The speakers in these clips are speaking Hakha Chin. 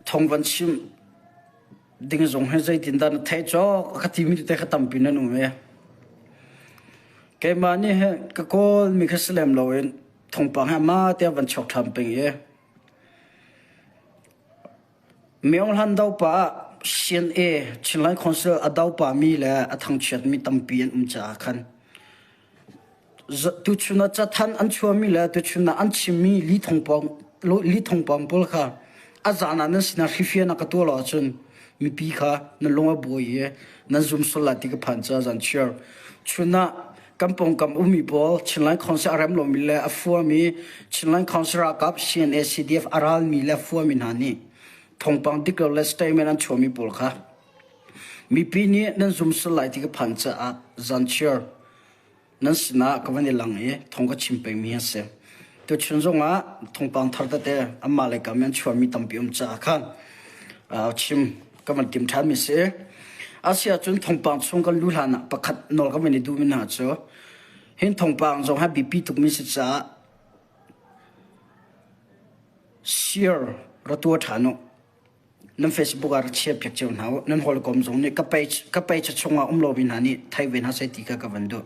Thong van chim ding zong hi zeitindah na theih cawk a ka timi tete kha tampi nan um i keimah nih hin ka kawl mi kha si lem loin thawngpang hi ama te van chuak ṭhan peng i Myong Hlan do pa ah CNA Chinland Council a do pa mi le a thangchiat mi tampi an um caah khan Tuchun ah cathanh an chuahmi le tuchun ah an chimmi li thawngpang pawl kha a zan ah nan sinah hrifian a ka tuah lo ahcun mipi kha nan lung a buai i nan zum sual lai ti ka phan caah zan chiar. Chun ah kan pawngkam ummi pawl Chinland Council a rem lomi le a fuami Chinland Council ralkap CNA CDF a ralmi le a fuami hna nih thawngpang dik lo le statement an chuahmi pawl kha mipi nih nan zum sual lai ti ka phan caah zan chiar. Nan sinah ka van i lang i thawng ka chim pengmi a si. Tuchun zongah thawngpang thar tete anmah le kam in an chuahmi tampi um caah khan chim ka van tim ṭhanmi si. Asiahcun thawngpang chung kan luh hlan ah pakhat nawl ka van i duhmi hna cu hin thawngpang zong hi biapi tukmi si caah share ra tuah ṭhan u. Nan Facebook ah rak share piak cio hna u. Nan hawikom zong nih ka page ka page chungah um lomi hna nih thei ve hna seh ti kha ka van duh.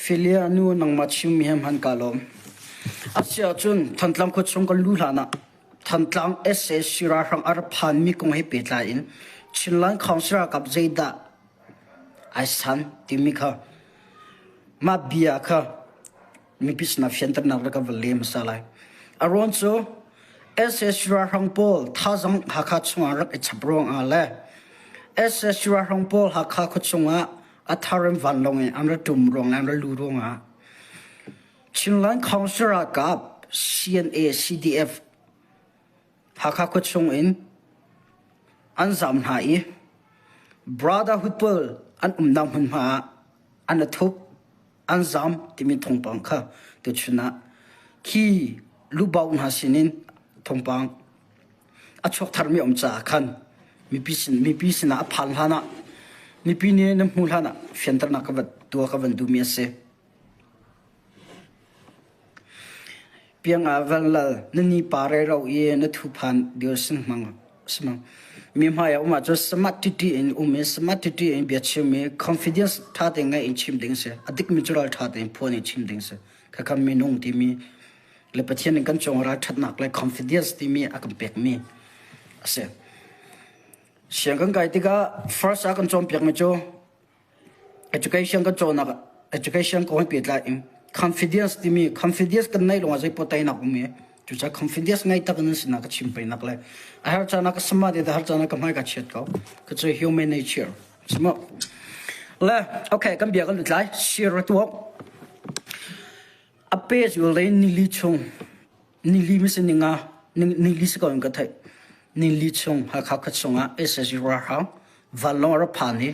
Filia nu nangmah chimmi he hman ka lawm. Asiahcun Thantlang khua chung kan lu hlan ah Thantlang SAC ralhrang a ra phanmi kong he pehtlai in Chinland Council ralkap zeidah ai san timi kha mah bia kha mipi sinah fianternak le ka van leh hmasa lai. A ruang cu SSC ralhrang pawl thazang Hakha chungah rak i chap ruangah le SSC ralhrang pawl Hakha khua chungah a thar in vanlawng in an ra ṭum ruang le an ra lu ruangah Chinland Council ralkap CNA CDF Hakha khua chung in an zam hna i Brotherhood pawl an umnak hmunhma ah an i thup an zam timi thawngpang kha tuchun ah khi lubau hna sinin thawngpang a chuak tharmi um caah khan mipi sin mipi sinah a phan hlan ah mipi nih nan hmuh hlan ah fianternak ka van tuah ka van duhmi a si. Piang ah van lal na ni pa rero i na thuphan dir sin hmang simang mi hmai ah um ahcun smart titi in um i smart titi in bia chim i confidence ṭha tein ngeih in chim ding si. A dikmi cu ral ṭha tein phuan in chim ding si. Khakha minung timi le Pathian in kan cung ral ṭhatnak le confidence timi a kan pekmi a si. Siang kan kai tikah first ah kan cawnpiakmi cu Education kan cawnnak education kong he pehtlai in confidence timi confidence kan neih lawngah zeipaoh teinak um i cucaah confidence ngei tak in sinah ka chim peinak le a har caan ah ka sama te har caan ah ka hmai ka chiat ko ka cu human nature simo le okay kan bia kan lut lai sir tuak a pe cu le nili chung nili mi sin ninga nili si ko in ka theih nili chung Hakha khat chungah SSG ralhrang vanlawng a ra phan i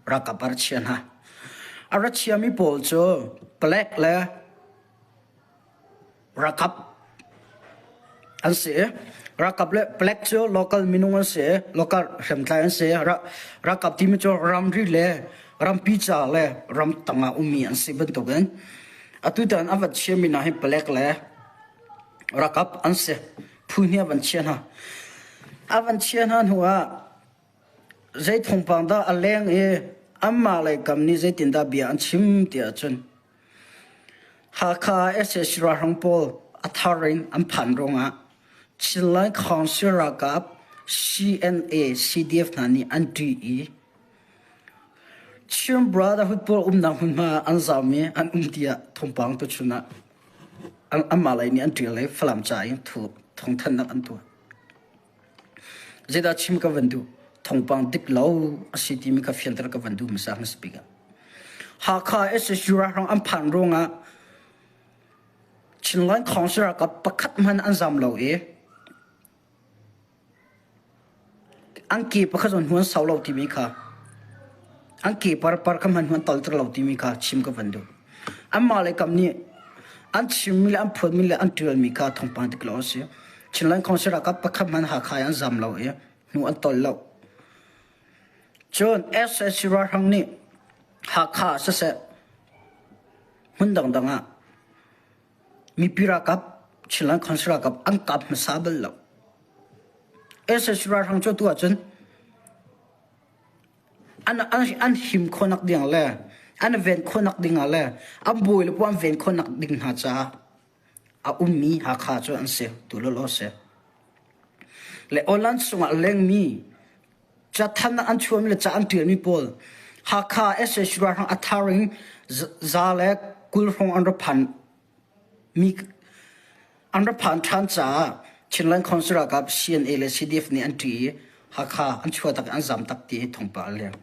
ralkap a ra chia hna. A ra chiami pawl cu palek le ralkap an si i ralkap le palek cu local minung an si i local hriamtlai an si. Ralkap timi cu ramri le rampi ca le ramtang ah ummi an si bantukin atutan a van chiami hna hi palek le ralkap an si. Phu hnih a van chia hna. A van chia hna hnu ah Zei thawngpang dah a leng i anmah lei kam nih zeitindah bia an chim ti ahcun Hakha sac ralhrang pawl a thar in an phan ruangah Chinland Council ralkap CNA CDF hna nih an ṭih i Chin Brotherhood pawl umnak hmunhma ah an zaam i an um tiah thawngpang tuchun ah anmah lei nih an ṭial i Falam ca in thawngthanhnak an tuah. Zeidah chim ka van duh? Thawngpang dik lo a si timi kha fianter ka van duh hmasa hmasa bik ah. Hakha SSU ralhrang an phan ruangah Chinland Council ralkap pakhat hmanh an zam lo i an ke pakhat zong hnu an sau lo timi kha an ke par par kha hmanh hnu an tolter lo timi kha chim ka van duh. Anmah le kam nih an chimmi le an phuanmi le an ṭialmi kha thawngpang dik lo a si. Chinland Council ralkap pakhat hmanh Hakha in an zam lo i hnu an tol lo. Cun SAC ralhrang nih Hakha siseh hmun dangdang ah mipi ralkap Chinland Council ralkap an kap hmasa bal lo. SSC ralhrang cu tu ahcun an, an, an him khawhnak ding le an ven khawhnak ding ah le an bawi le an ven khawhnak ding hna caah a ummi Hakha cu an si tu lawlaw si. Le online chungah lengmi Cathan an chuahmi le ca an ṭialmi pawl Hakha SH ralhrang a thar in za le 20 hrawng an ra phan mi an ra phan ṭhan caah Chinland Council ralkap CNA le CDF nih an ṭih i Hakha an chuah tak i an zam tak ti thawngpang a leng.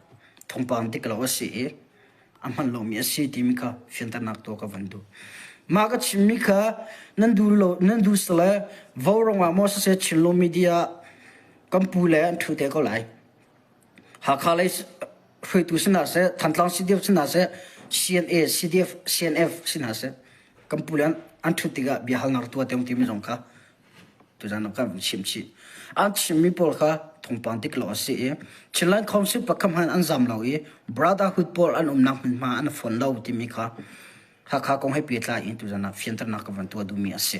Thawngpang dik lo a si i a hman lomi a si timi kha fianternak tuah ka van duh. Mah ka chimmi kha nan duh lo nan duh sile vaurawng ah maw siseh Chinlo media kan pu le an ṭhu te ko lai. Hakha lei hruaitu si hna seh, Thantlang CDF si hna seh, CNA, CDF, CNF si hna seh, kan pu le an ṭhut tikah bia halnak tuah te timi zong kha tuzan ah kan chim chih. An chimmi pawl kha thawngpang dik lo a si i Chinland Council pakhat hmanh an zam lo i Brotherhood pawl an umnak hmunhma an fon lo timi kha Hakha kong he pehtlai in tuzan ah fianternak ka van tuah duhmi a si.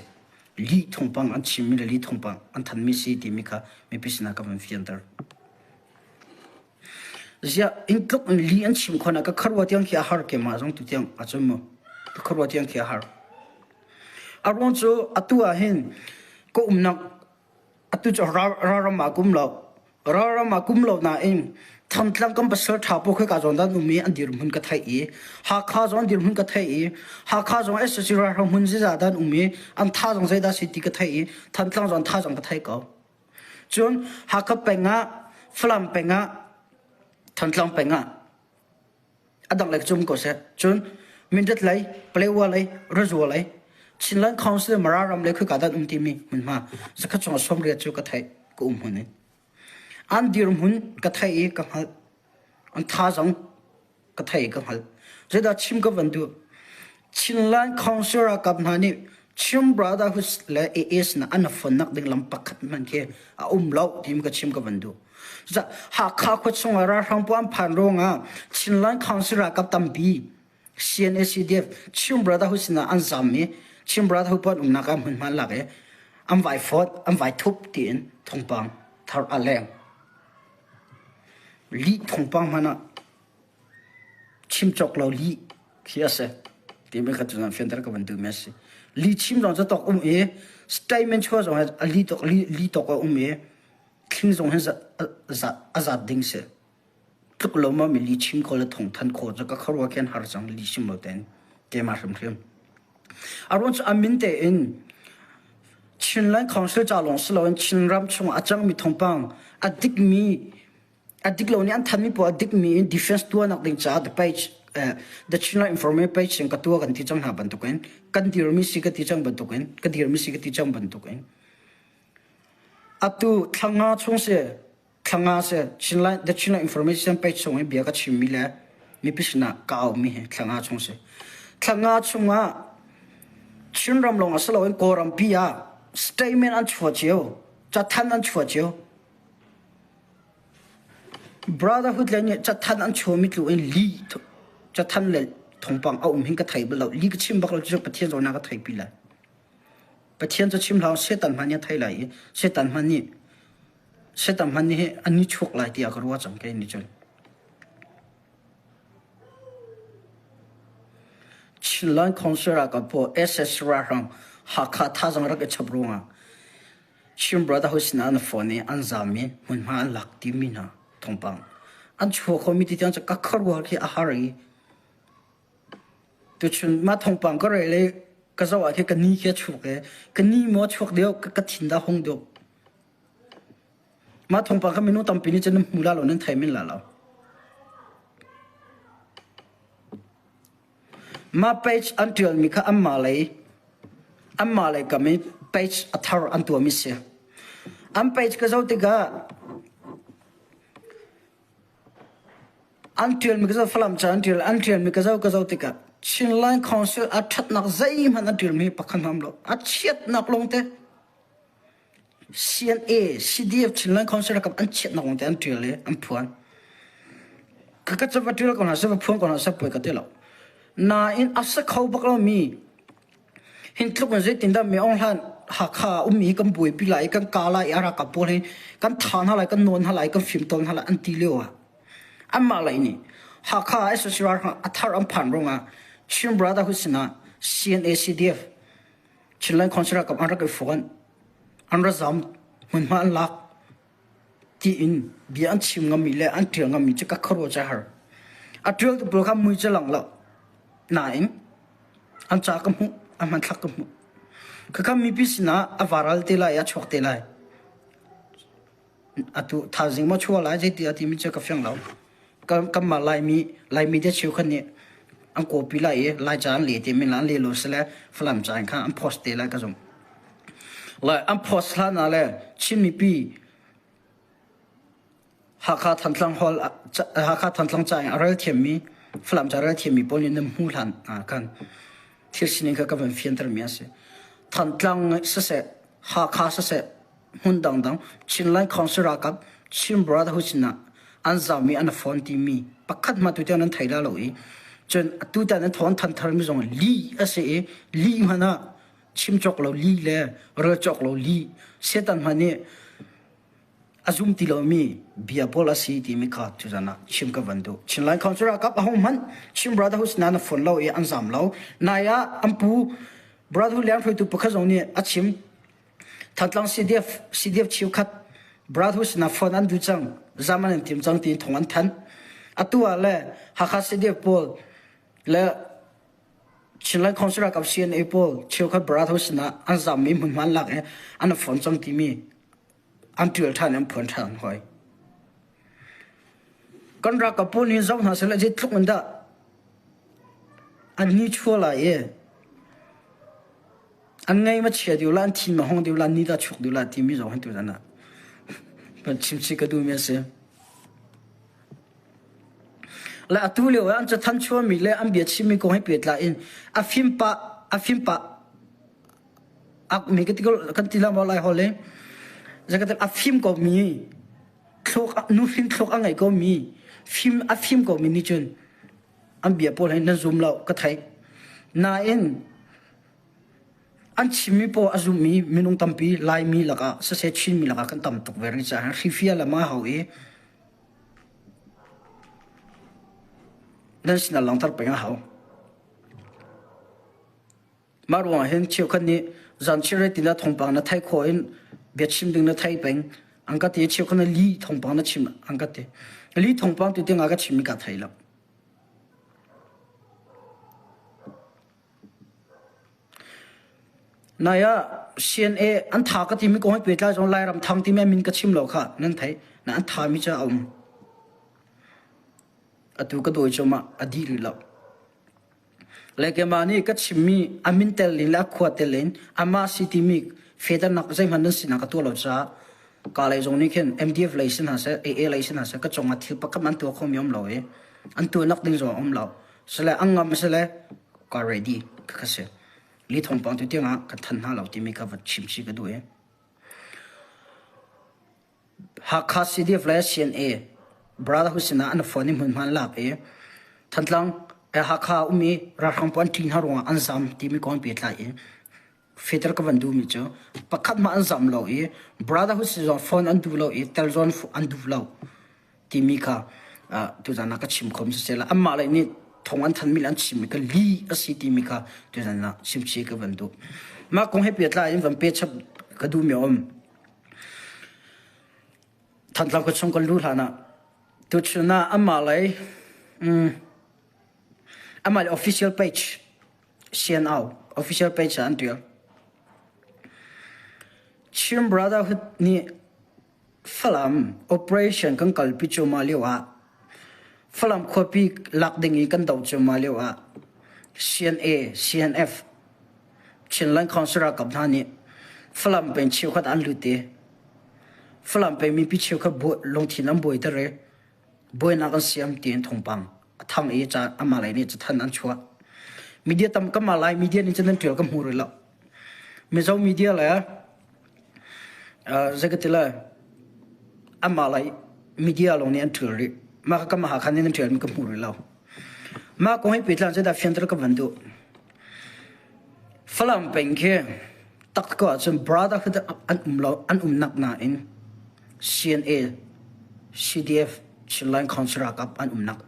Lih thawngpang an chimmi le lih thawngpang an thanmi si timi kha mipi sinah ka van fianter. Ziah in tluk in li an chim khona ka kharua tiang khi a har ke ma zong tu tiang a cun mu ka kharua tiang khi a har. A ruang cu atu ah hin ka umnak atu cu ram ah kum lo ram ah kum lo nain Thantlang kan pasal ṭha pawl khoi ka zawn dan um i an dirhmun ka theih i Hakha zong an dirhmun ka theih i Hakha zong SSC ralhrang hmun zeizah dan um i an tha zong zeidah si ti ka theih i Thantlang zong an tha zong ka theih ko. Cun Hakha peng ah Falam peng ah Thantlang peng ah a dang lei cum ko seh. Cun Mindat lei, Palewa lei, Razua lei, Chinland Council Mara ram lei khoi dan um timi hmunhma zakhat chung 80 cu ka theih ka um hmun in. An dirhmun ka theih i ka hngalh. An tha zong ka thei ka hngalh. Zeidah chim ka van duh? Chinland Council ralkap hna nih Chin Brotherhood le AAs na an fonnak ding lam pakhat hmanh khi a um lo ti ka chim ka van duh. Hakha khua chungah ralhrang pawl an phan ruangah Chinland Council ralkap tampi CNA-CDF Chin Brotherhood sinah an zam i Chin Brotherhood pawl umnak ah hmunhma an lak i an vai fawt, an vai thup tiin thawngpang thar a leng. Lih thawngpang hmanh ah chim cawk lo lih khi a si timi kha cu fianter ka van duhmi a si. Lih chim zong cu tawk um i statement chuah zong hi a lih tawk lih tawk a um i thling zong hi a zat ding si. Tluk lo ma mi lih chim kho le thawng than kho cu ka khuaruah khi an har cang lih chim lo tein keimah hrimhrim. A ruang cu a min tein Chinland Council ca lawng si loin Chinram chungah a cangmi thawngpang a dikmi a dik lo nih an thanmi pawl a dikmi in defense tuahnak ding caah the page the Chinland Information page in ka tuah kan ti cang hna bantukin kan dirmi si ka ti cang bantukin ka dirmi si ka ti cang bantukin atu thlanga chung si Thlanga si Chinland, The Chinland Information page chung i bia ka chimmi le mipi sinah ka aumi hi thlanga chung si. Thlanga chungah Chinram lawng a si loin Kawlrampi ah statement an chuah cio, cathanh an chuah cio. Brotherhood le nih cathanh an chuahmi tlu in li cathanh le thawngpang a um hin ka thei bal lo. Li ka chim bak lo cu Pathian zawn ka thei pi lai. Pathian cu chim hlah Satan hmanh nih a thei lai i Satan hmanh nih Satan hmanh nih an ni chuak lai tiah ka ruah cang kei nih cun. Chinland Council ralkap pawl SS ralhrang Hakha thazaang rak i chap ruangah Chin Brotherhood sinah an phone i an zaam i hmunhma an lak timi hna thawngpang an chuak khomi ti tiang cu ka khuaruahhar khi a har i Tuchun mah thawngpang ka rel i ka zoh ah khin ka ni khi a chuak i ka ni maw a chuak deuh ka thin dah hung deuh. Mah thawngpang kha minung tampi nih cun nan hmu la lo nan thei men la lo. Mah page an ṭialmi kha anmah lei anmah lei kam i page a thar an tuahmi si. An page ka zoh tikah An ṭialmi ka zoh Falam ca an ṭial an ṭialmi ka zoh ka zoh tikah Chinland Council a ṭhatnak zeihmanh an ṭialmi pakhat hmanh lo. A chiatnak lawngte CNA, CDF Chinland Council rakap an chiatnak lawngte an ṭial i an phuan. Ka ka va ṭial ko hna seh va phuan ko hna seh puai ka ti lo. Nain a si kho bak lomi hin tluk in zeitindah mi Aung Hlan. Hakha ummi kan buaipi lai i kan ka lai i a ralkap pawl hi kan tha hna lai kan nawn hna lai kan fimtawl hna lai an ti lio ah anmah lei nih Hakha SSC ralhrang a thar an phan ruangah Chin Brotherhood sinah CNA CDF Chinland Council ralkap an rak i fonh an ra zam hmunhma an lak tiin bia an chim ngammi le an ṭial ngammi cu ka khuaruah a har. A ṭialtu pawl kha mui cu lang lo nain an ca ka hmuh, an hmanthlak ka hmuh. Khakha mipi sinah a varal te lai i a chuak te lai. Atu thaizing maw chuah lai zeiti a timi cu ka fiang lo. Kanmah Laimi Laimi te cheukhat nih an copy lai i Laica an leh te men la an leh lo sile Falam ca in khan an post te lai ka zumh. Lai an post hlan ah le Chin mipi Hakha Thantlang hall Hakha Thantlang ca in a rel thiammi Falam ca rel thiammi pawl nih nan hmuh hlan ah khan thil sining kha ka van fiantermi a si. Thantlang siseh Hakha siseh hmun dangdang Chinland Council ralkap Chin Brotherhood sinah an zaumi an phone timi pakhat hmanh tutan an thei la lo i cun tutan an thawn than tharmi zong li a si i li hmanh ah chim cawk lo li le rel cawk lo li setan hmanh nih a zum ti lomi bia pawl a si timi kha tuzan ah chim ka van duh Chinland Council ralkap a hung hmanh Chin Brotherhood sinah na phone lo i an zam lo nai ah an pu Brotherhood leng hruaitu pakhat zong nih a chim Thantlang CDF, CDF cheukhat Brotherhood sinah phone an duh cang, zam an in tim cang tiin thong an thanh. Atu ah le Hakha CDF pawl le Chinland Council ralkap CNA pawl cheukhat Brotherhood sinah an zammi hmunhma an lak i an phone cang timi an ṭial ṭhan an phuan ṭhan hoi. Kan ralkap pawl nih zoh hna seh zeitluk in dah an ni chua lai i An ngei ma chia deuh la, an thin ma hong deuh la, ni dah chuak deuh la timi zong hin tuzan ah kan chimchih ka duhmi a si. Le atu lio ah an cathan chuahmi le an bia chimmi kong he pehtlai in a fim pah a fim pah akmi ka ti kan ti la maw lai hol i zeikatil a fim ko mi thluak nuhrin thluak a ngei ko mi fim a fim ko mi nih cun an bia pawl hi nan zum lo ka theih nain An chimmi paoh a zummi minung tampi Laimi lakah siseh Chinmi lakah kan tam tuk ve rih caah hrifia le mah hau i nan sinah langhter peng a hau. Mah ruangah hin cheukhat nih zan chirhre ti na thawngpang na theih khawh in biachim ding na thei peng an ka ti cheukhat nih li thawngpang na chim an ka ti. Li thawngpang tu tiangah ka chimmi ka thei lo. Nai ah CNA an tha ka timi kong he pehtlai zong Lairam thang timi a min ka chim lo kha nan theih. Na an thami cu a um. Atu ka dawi cuahmah a dih rih lo. Le keimah nih ka chimmi a min tel in le a khua tel in amah si timi federnak zeihmanh nan sinak ka tuah lo caah ka lei zong nih khin MDF lei si hna seh, AA lei si hna seh ka cungah thil pakhat an tuah khomi um lo i an tuahnak ding zong a um lo. Sile an ngam sile ka ready ka ka si. Li thawngpang tu tiangah kan than hna lo timi kha va chim chih ka duh i. Hakha CDF le CNA Brotherhood sinah an phone i hmunhma an lak i Thantlang eh, Hakha um i ralhrang pawl an ṭih hna ruangah an zam timi kong an pehtlai i fehter ka van duhmi cu pakhat mah an zam lo i Brotherhood si zong phone an duh lo i tel zawn an duh lo timi kha tuzan ah ka chim khom siseh la anmah lei nih thong an thanmi le an chimmi kha li a si timi kha tuzan ah chimchih ka van duh. Mah kong he pehtlai in van pechap ka duhmi a um. Thantlang khua chung kan luh hlan ah tuchun ah anmah lei amah le official page CNO official page ah an tial. Chin Brotherhood nih Falam operation kan kalpi cuahmah lio ah Falam khuapi lak ding i kan doh cuahmah lio ah CNA, CNF, Chinland Council ralkap hna nih Falam peng cheukhat an lut i Falam peng mipi cheukhat lungthin an buaiter i buainak an siam tiin thawngpang a thang i ca amah lei nih cathanh an chuah. Media tam kanmah Lai media nih cun an ṭial ka hmu rih lo. Mizo media le Zei ka ti lai, anmah lai media lawng nih an ṭial rih. Mah kha kanmah Hakha nih an ṭialmi ka hmu rih lo. Mah kong he pehtlai zeidah fianter ka van duh. Falam peng khi Tak ko ahcun Brotherhood an um lo an umnak nain CNA, CDF, Chinland Council ralkap an umnak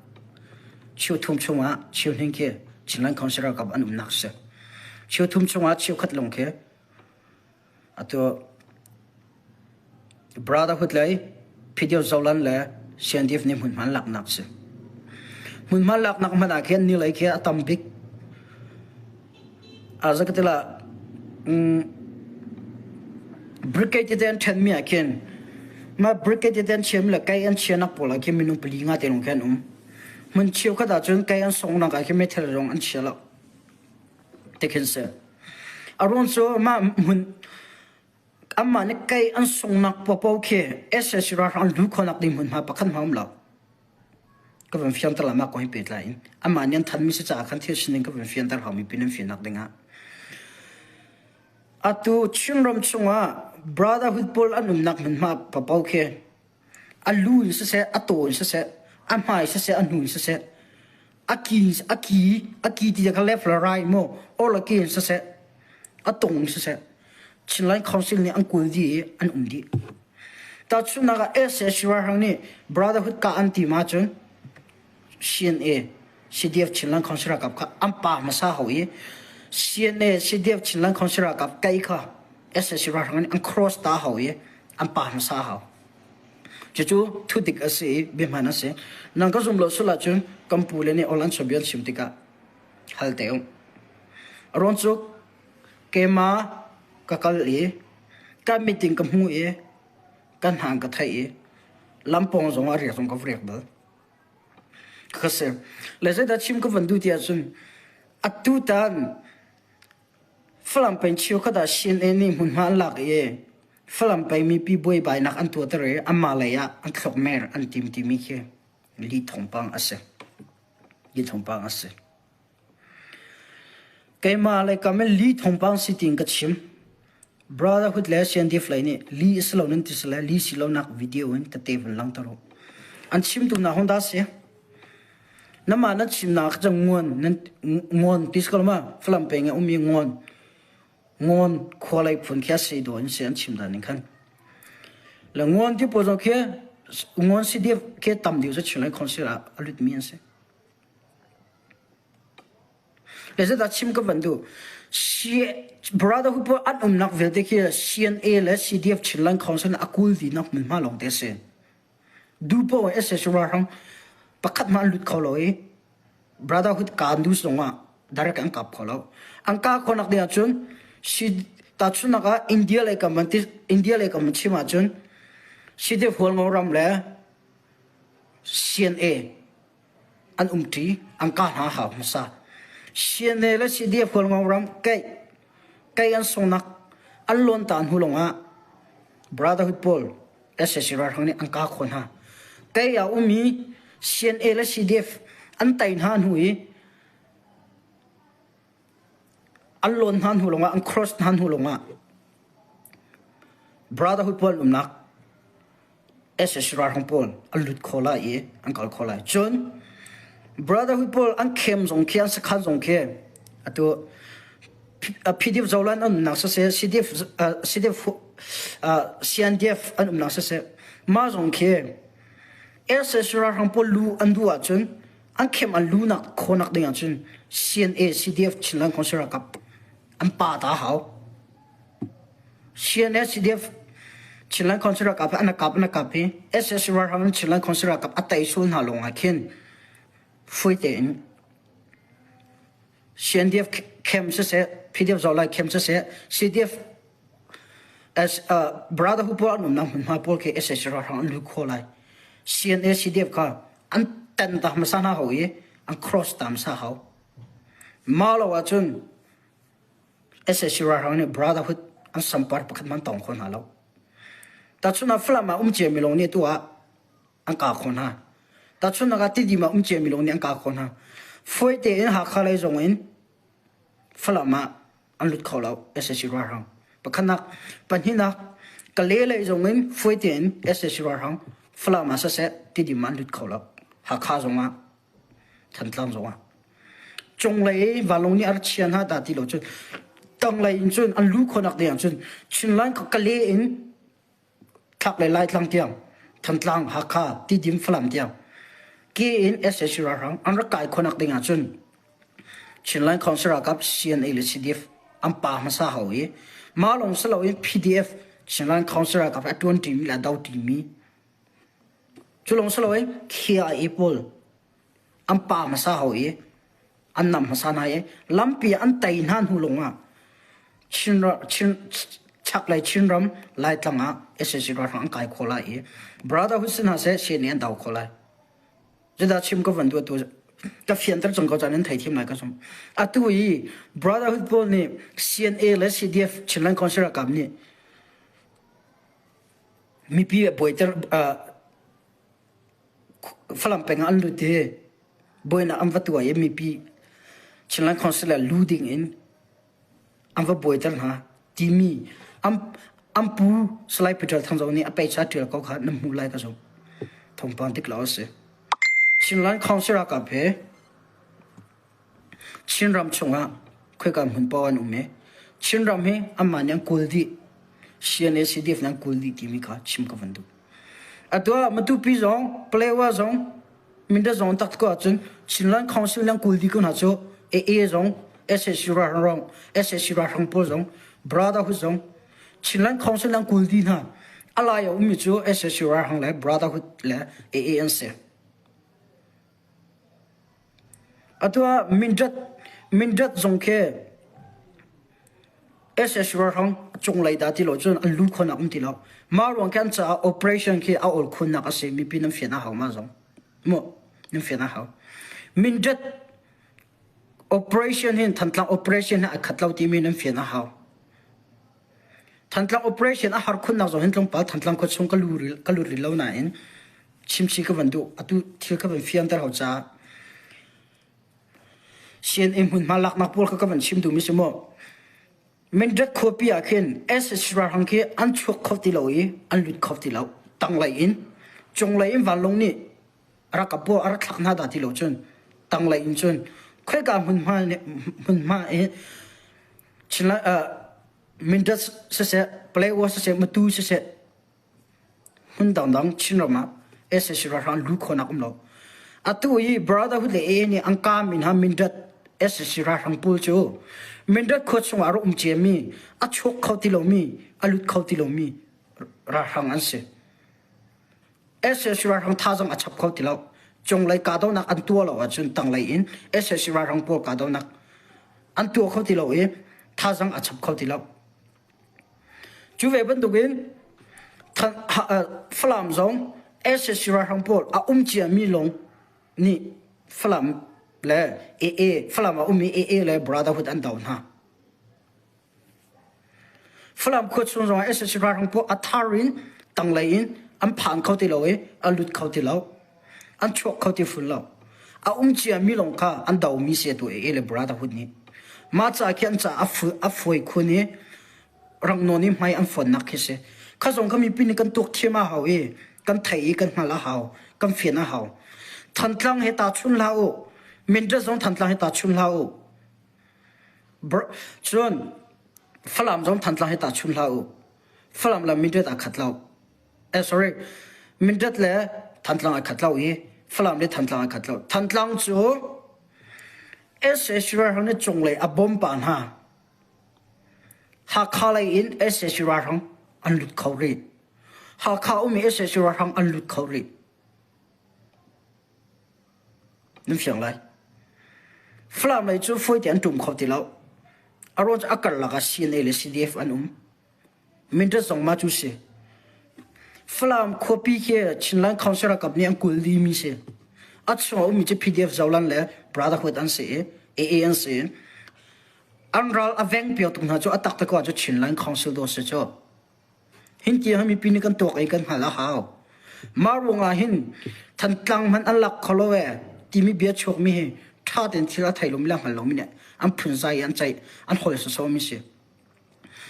cheu thum chungah cheu hning khi Chinland Council ralkap an umnak si. Cheu thum chungah cheu khat lawng khi Atu Brotherhood lei Phideo Zolan le CNDF nih hmunhma an laknak a si. Hmunhma laknak hmanh ah khin nilei khi a tam bik. Zakatila brigade tete an ṭhenmi ah khin mah brigade tete an chiami le kai an chianak pawl ah khin minung pali nga te lawng khi an um. Hmun cheukhat ahcun kai an songnak ah khin meithal zong an chia lo. Ti khin si. A ruang cu mah hmun anmah nih kei an sunghnak paohpaoh khi sac ralhrang an luh khawhnak ding hmunhma pakhat hmanh a um lo. Ka van fianter lai mah kong hi pehtlai in. Anmah nih an thanmi si caah khan thil sining ka van fianter hau mipi nan fiannak dingah. Atu Chinram chungah Brotherhood pawl an umnak hmunhma paohpaoh khi a lu in siseh, a taw in siseh, a hmai siseh, a hnu in siseh, a ki a ki a ki ti kha left le right maw or le ki in siseh, a tung in siseh, Chinland Council nih an kul dih i an um dih. Tahchunhnak ah SAC ralhrang nih Brotherhood kah an tim ahcun CNA, CDF Chinland Council ralkap kha an pa hmasa hau i CNA, CDF Chinland Council ralkap kai kha SAC ralhrang nih an cross ta hau i an pa hmasa hau. Cucu thudik a si i biahman a si. Nang ka zum lo sul ahcun kan pu le nih ol an chawnbia an chim tikah hal te u. A ruang cu keimah ka kal i ka meeting ka hmu i ka hna ka theih i lampawng zong ah riak zong ka va riak bal. Ka si. Le zeidah chim ka van duh ti ahcun atutan Falam peng cheukhat ah CNA nih hmunhma an lak i Falam peng mipi buaibainak an tuahter i anmah lei ah an thlokmer an tim timi khi lih thawngpang a si. Lih thawngpang a si. Keimah le kam in lih thawngpang si tiin ka chim. Brotherhood le CNDF lei nih lih a si lo nan ti si le lih si lonak video in tete vun langhter u. An chimtu hna hong dah si? Namah nan chimnak cu nguan nan nguan ti si ko ma Falam peng i ummi nguan nguan khua lei phun khi a si dawh in si an chim dan ning khan. Le nguan ti pawl zong khi nguan si deuh khi tam deuh cu Chinland Council ah a lutmi an si. Le zeidah chim ka van duh Brotherhood pawl an umnak vialte khi CNA le CDF Chinland Council a kul dinak hmunhma lawng te a si. Duhpoh in sac ralhrang pakhat hmanh an lut kho lo i Brotherhood kaan duh zongah direct an kap kho lo. An kah khawhnak ding ahcun tahchunhnak ah India lei kam an India lei kam an chim ahcun CDF Hualngo ram le CNA an umṭi an kah hna hau hmasa. CNA le CDF Hualngo ram keih kei an sungnak an lawn ta hnu lawngah Brotherhood pawl sac ralhrang nih an kah khawh hna. Kei ah ummi CNA le CDF an tei hna hnu i an lawn hna hnu lawngah an cross hna hnu lawngah Brotherhood pawl umnak sac ralhrang pawl an lut kho lai i an kal kho lai. Cun Brotherhood pawl an khem zong khi an sakhan zong khi atu PDF Zolan an umnak siseh CDF CDF CNDF an umnak siseh mah zong khi sac ralhrang pawl lu an duh ahcun an khem an lunak khawnak ding ahcun CNA CDF Chinland Council ralkap an pa ta hau. CNA CDF Chinland Council ralkap an kap an kap hi sac ralhrang Chinland Council ralkap a tei sul hna lawng ah khin fawi tein CNDF camp siseh PDF Zawlai camp siseh CDF as Brotherhood pawl an umnak hmunhma pawl khi sac ralhrang an lut kho lai. CNA CDF kha an tan ta hmasa hna hau i an cross ta hmasa hau. Mah lo ahcun sac ralhrang nih Brotherhood an sampar pakhat hmanh tawng kho hna lo. Tahchun ah Falam ah um ciami lawng nih tu ah an kah khawh hna. Tahchunhnak ah Tidim ah um ciami lawng nih an kah khawh hna. Fawi tein Hakha lei zong in Falam ah an lut kho lo sac ralhrang. Pakhatnak, pahnihnak, Kale lei zong in fawi tein sac ralhrang Falam ah siseh Tidim ah an lut kho lo. Hakha zong ah Thantlang zong ah. Cunglei vanlawng nih a rak chia hna dah ti lo cun. Tanglei in cun an lu khawhnak ding ah cun Chinland Kale in thlaklei Laitlang tiang Thantlang, Hakha, Tidim, Falam tiang ke in sac ralhrang an rak kai khawhnak ding ah cun Chinland Council ralkap CNA le CDF an pa hmasa hau i mah lawng si loin PDF Chinland Council ralkap a ṭuan ṭimi le a do ṭimi cu lawng si loin KIA pawl an pa hmasa hau i an nam hmasa hna i lampi an tei hna hnu lawngah Chin, Chin, chaklei Chinram Laitlang ah sac ralhrang an kai khawh lai i Brotherhood si hna seh CNA an do khawh lai. Zeidah chim ka van duh tu ka fianter cang ko caan in theithiam lai ka zumh. Atu i Brotherhood pawl nih CNA le CDF Chinland Council ralkap nih mipi buaiter uh, Falam peng ah an lut i buainak an va tuah i mipi Chinland Council ah lu ding in an va buaiter hna timi an an pu Salai Peter Thangzo nih a peicha ṭial ko kha nan hmuh lai ka zumh. Thawngpang dik lo a si. Chinland Council ralkap he Chinram chungah khoika hmun paoh an um i Chinram hi anmah nih an kawl dih. CNA CDF nih an kawl dih timi kha chim ka van duh. Atu ah Matupi zong, Palewa zong, Mindat zong tak ko ahcun Chinland Council nih an kawl dih ko hna cu AA zong, SAC ralhrang, SAC ralhrang pawl zong, Brotherhood zong, Chinland Council nih an kawl dih hna. A lai a ummi cu SAC ralhrang le Brotherhood le AA an si. Atu ah Mindat Mindat zong khi SS ralhrang cunglei dah ti lo cun an lut khawhnak um ti lo. Mah ruang khi an caah operation khi a awl khunnak a si. Mipi nan fian a hau ma zong. Mu nan fian a hau. Mindat operation hin Thantlang operation hi a khat lo timi nan fian a hau. Thantlang operation a har khunnak zong hin tlawmpal Thantlang khua chung ka lu ka lut rih lo nain chimchih ka van duh. Atu thil ka van fianter hau caah CNA hmunhma laknak pawl kha ka van chim duhmi si mu. Mindat khuapi ah khin SSC ralhrang khi an chuak kho ti lo i an lut kho ti lo. Tanglei in cunglei in vanlawng nih a rak ka a rak thlak hna dah ti lo cun tanglei in cun khoika hmunhma hmunhma i Chinla Mindat siseh Palaewa siseh Matu siseh hmun dangdang Chinram ah sac ralhrang an luh khawhnak um lo. Atu i Brotherhood le AA nih an kaami hna Mindat sac ralhrang pawl cu Mindat khua chungah a rak um ciami, a chuak kho ti lomi, a lut kho ti lomi ralhrang an si. Sac ralhrang thazaang a chap kho ti lo. Cunglei kahdohnak an tuah lo ahcun tanglei in sac ralhrang pawl kahdohnak an tuah kho ti lo i thazaang a chap kho ti lo. Cu ve bantukin Falam zong sac ralhrang pawl a um ciami lawng nih Falam le AA Falam a ummi AA le Brotherhood an do hna. Falam khua chung zongah sac ralhrang pawl a thar in tanglei in an phan kho ti lo i a lut kho ti lo. An chuak kho ti fun lo. A um ciami lawng kha an domi si atu AA le Brotherhood nih. Mah ca khi an ca a fawi khun i rangnawn i hmai an fonnak khi si. Kha zong kha mipi nih kan tuak thiam a hau i kan thei i kan hngalh a hau, kan fian a hau. Thantlang he tahchun hlah u. Mindat zong Thantlang he tahchun hlah u. Cun Falam zong Thantlang he tahchun hlah u. Falam le Mindat aa khat lo. Eh sorry, Mindat le Thantlang aa khat lo i Falam le Thantlang aa khat lo. Thantlang cu sac ralhrang nih cunglei a bawm pah hna. Hakha lei in sac ralhrang an lut kho rih. Hakha ummi sac ralhrang an lut kho rih. Nan fiang lai. Falam lei cu fawi te an ṭum kho ti lo. A ruang cu a karlak ah CNA le CDF an um. Mindat zong mah cu si. Falam khuapi khi Chinland Council ralkap nih an kul dihmi si. A chung a ummi cu PDF Zoland le Brotherhood an si i AA an si. An ral a veng piak tuk hna cu a taktak ah cu Chinland Council dawh si cu. Hin ti hi mipi nih kan tuak i kan hngalh a hau. Mah ruangah hin Thantlang hmanh an lak kho lo ee timi bia chuakmi hi ṭha tein thil a thei lomi le a hngal lomi nih an phunzai i an ceih an hol sawsawmi si.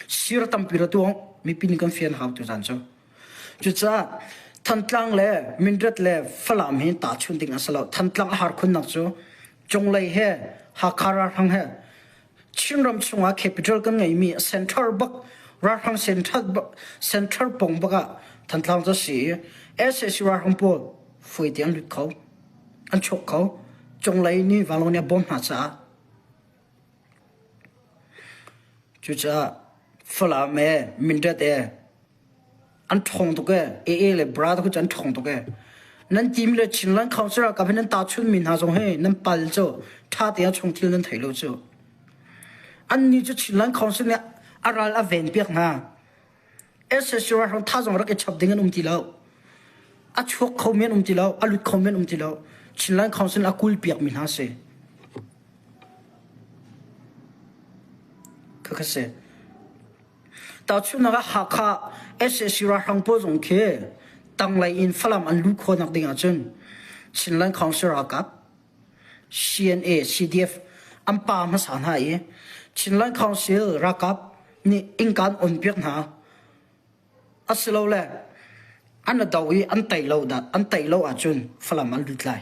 Sir tampi ra tuang mipi nih kan fian hau tuzan cu. Cucaah Thantlang le Mindat le Falam hi tahchunh ding a si lo. Thantlang a har khunnak cu cunglei he Hakha ralhrang he. Chinram chungah capital kan ngeimi center bak ralhrang center center pong bak ah Thantlang cu a si i sac ralhrang pawl fawi te an lut kho an chuak kho cunglei nih vanlawng nih a bawm hna caah cucaah Falam e Mindat e an ṭhawng tuk ee AA le Brother cu an ṭhawng tuk ee nan team le Chinland Council ralkap hi nan tahchunmi hna zong hi nan pal cu ṭha tein a chung thil nan thei lo cu annih cu Chinland Council nih a ral a ven piak hna SSC ralhrang tha zong rak i chap ding an um ti lo a chuak kho mi an um ti lo a lut kho mi an um ti lo Chinland Council a kul piak mi hna si khakha si Tahchunhnak ah Hakha sac ralhrang pawl zong khi tanglei in Falam an luh khawhnak ding ahcun Chinland Council ralkap CNA, CDF an pa hmasa hna i Chinland Council ralkap nih innka an on piak hna. Asilole an do i an tei lo dah an tei lo ahcun Falam an lut lai.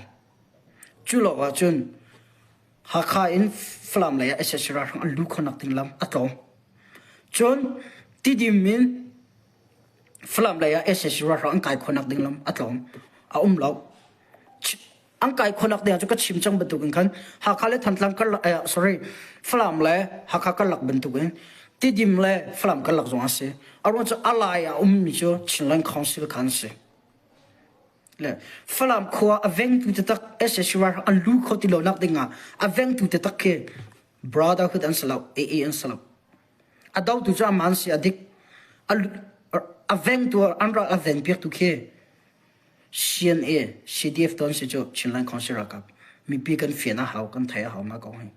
Cu lo ahcun Hakha in Falam lei ah sac ralhrang an luh khawhnak ding lam a tlawm. Cun Tidim in Falam lei ah sac ralhrang an kai khawhnak ding lam a tlawm. A um lo. An kai khawhnak ding ah cu ka chim cang bantukin khan Hakha le Thantlang karlak eh, sorry Falam le Hakha karlak bantukin Tidim le Falam karlak zong a si. A ruang cu a lai ah ummi cu Chinland Council kha an si. Le Falam khua a vengtu taktak sac ralhrang an lu kho ti lo nak ding ah a vengtu taktak khi brotherhood an si lo AA an si lo a dotu cu aman si a dik a vengtu an ral a ven piaktu khi CNA CDF ton si cu Chinland Council ralkap mipi kan fian a hau kan thei a hau ma ko hi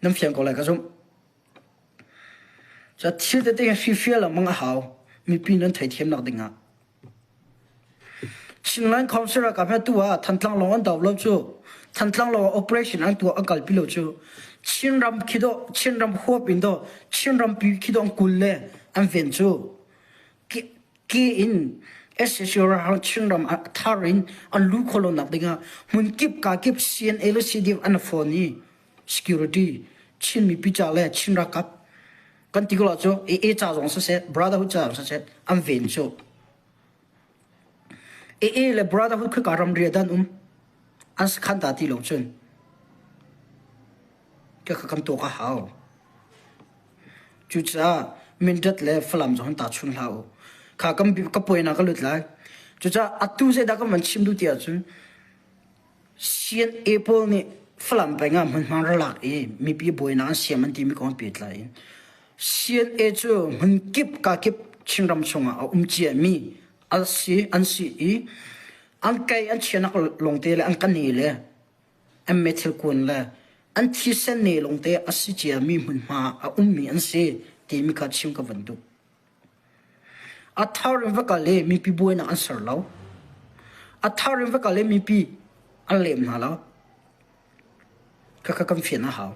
nan fiang ko lai ka zumh Cu thil tete hi hrifial lengmang a hau. Mipi nan theithiamnak dingah. Chinland Council ralkap he tu ah Thantlang lawng an do lo cu. Thantlang lawng operation an tuah an kalpi lo cu. Chinram khi dawh, Chinram huap in dawh, Chinram pi khi dawh an kul le an ven cu. Ke in sac ralhrang Chinram ah thar in an lu khawh lo nak dingah hmun kip ka kip CNA le CDF an phone i security Chin mipi ca le Chin ralkap kan ti ko la cu AA ca zong siseh brotherhood ca zong siseh an ven cu AA le brotherhood khika ramri dan um an sakhan ta ti lo cun ka kan tuak a hau cucaah Mindat le Falam zong ta chun hlah u kha kan ka puaina ka lut lai cucaah atu zeidah kan van chim duh ti ahcun CNA pawl nih Falam peng ah hmunhma ra lak i mipi buainak an siam an timi kong pehtlai in CNA cu hmunkip kakip Chinram chungah a um ciami an si an si i an kei an chianak lawngte le an kane le an methil kuan le an thisen ne lawngte a si ciami hmunhma a ummi an si timi kha chim ka van duh. A thar in va kal i mipi buainak an ser lo. A thar in va kal i mipi an lem hna lo. Khakha kan fian a hau.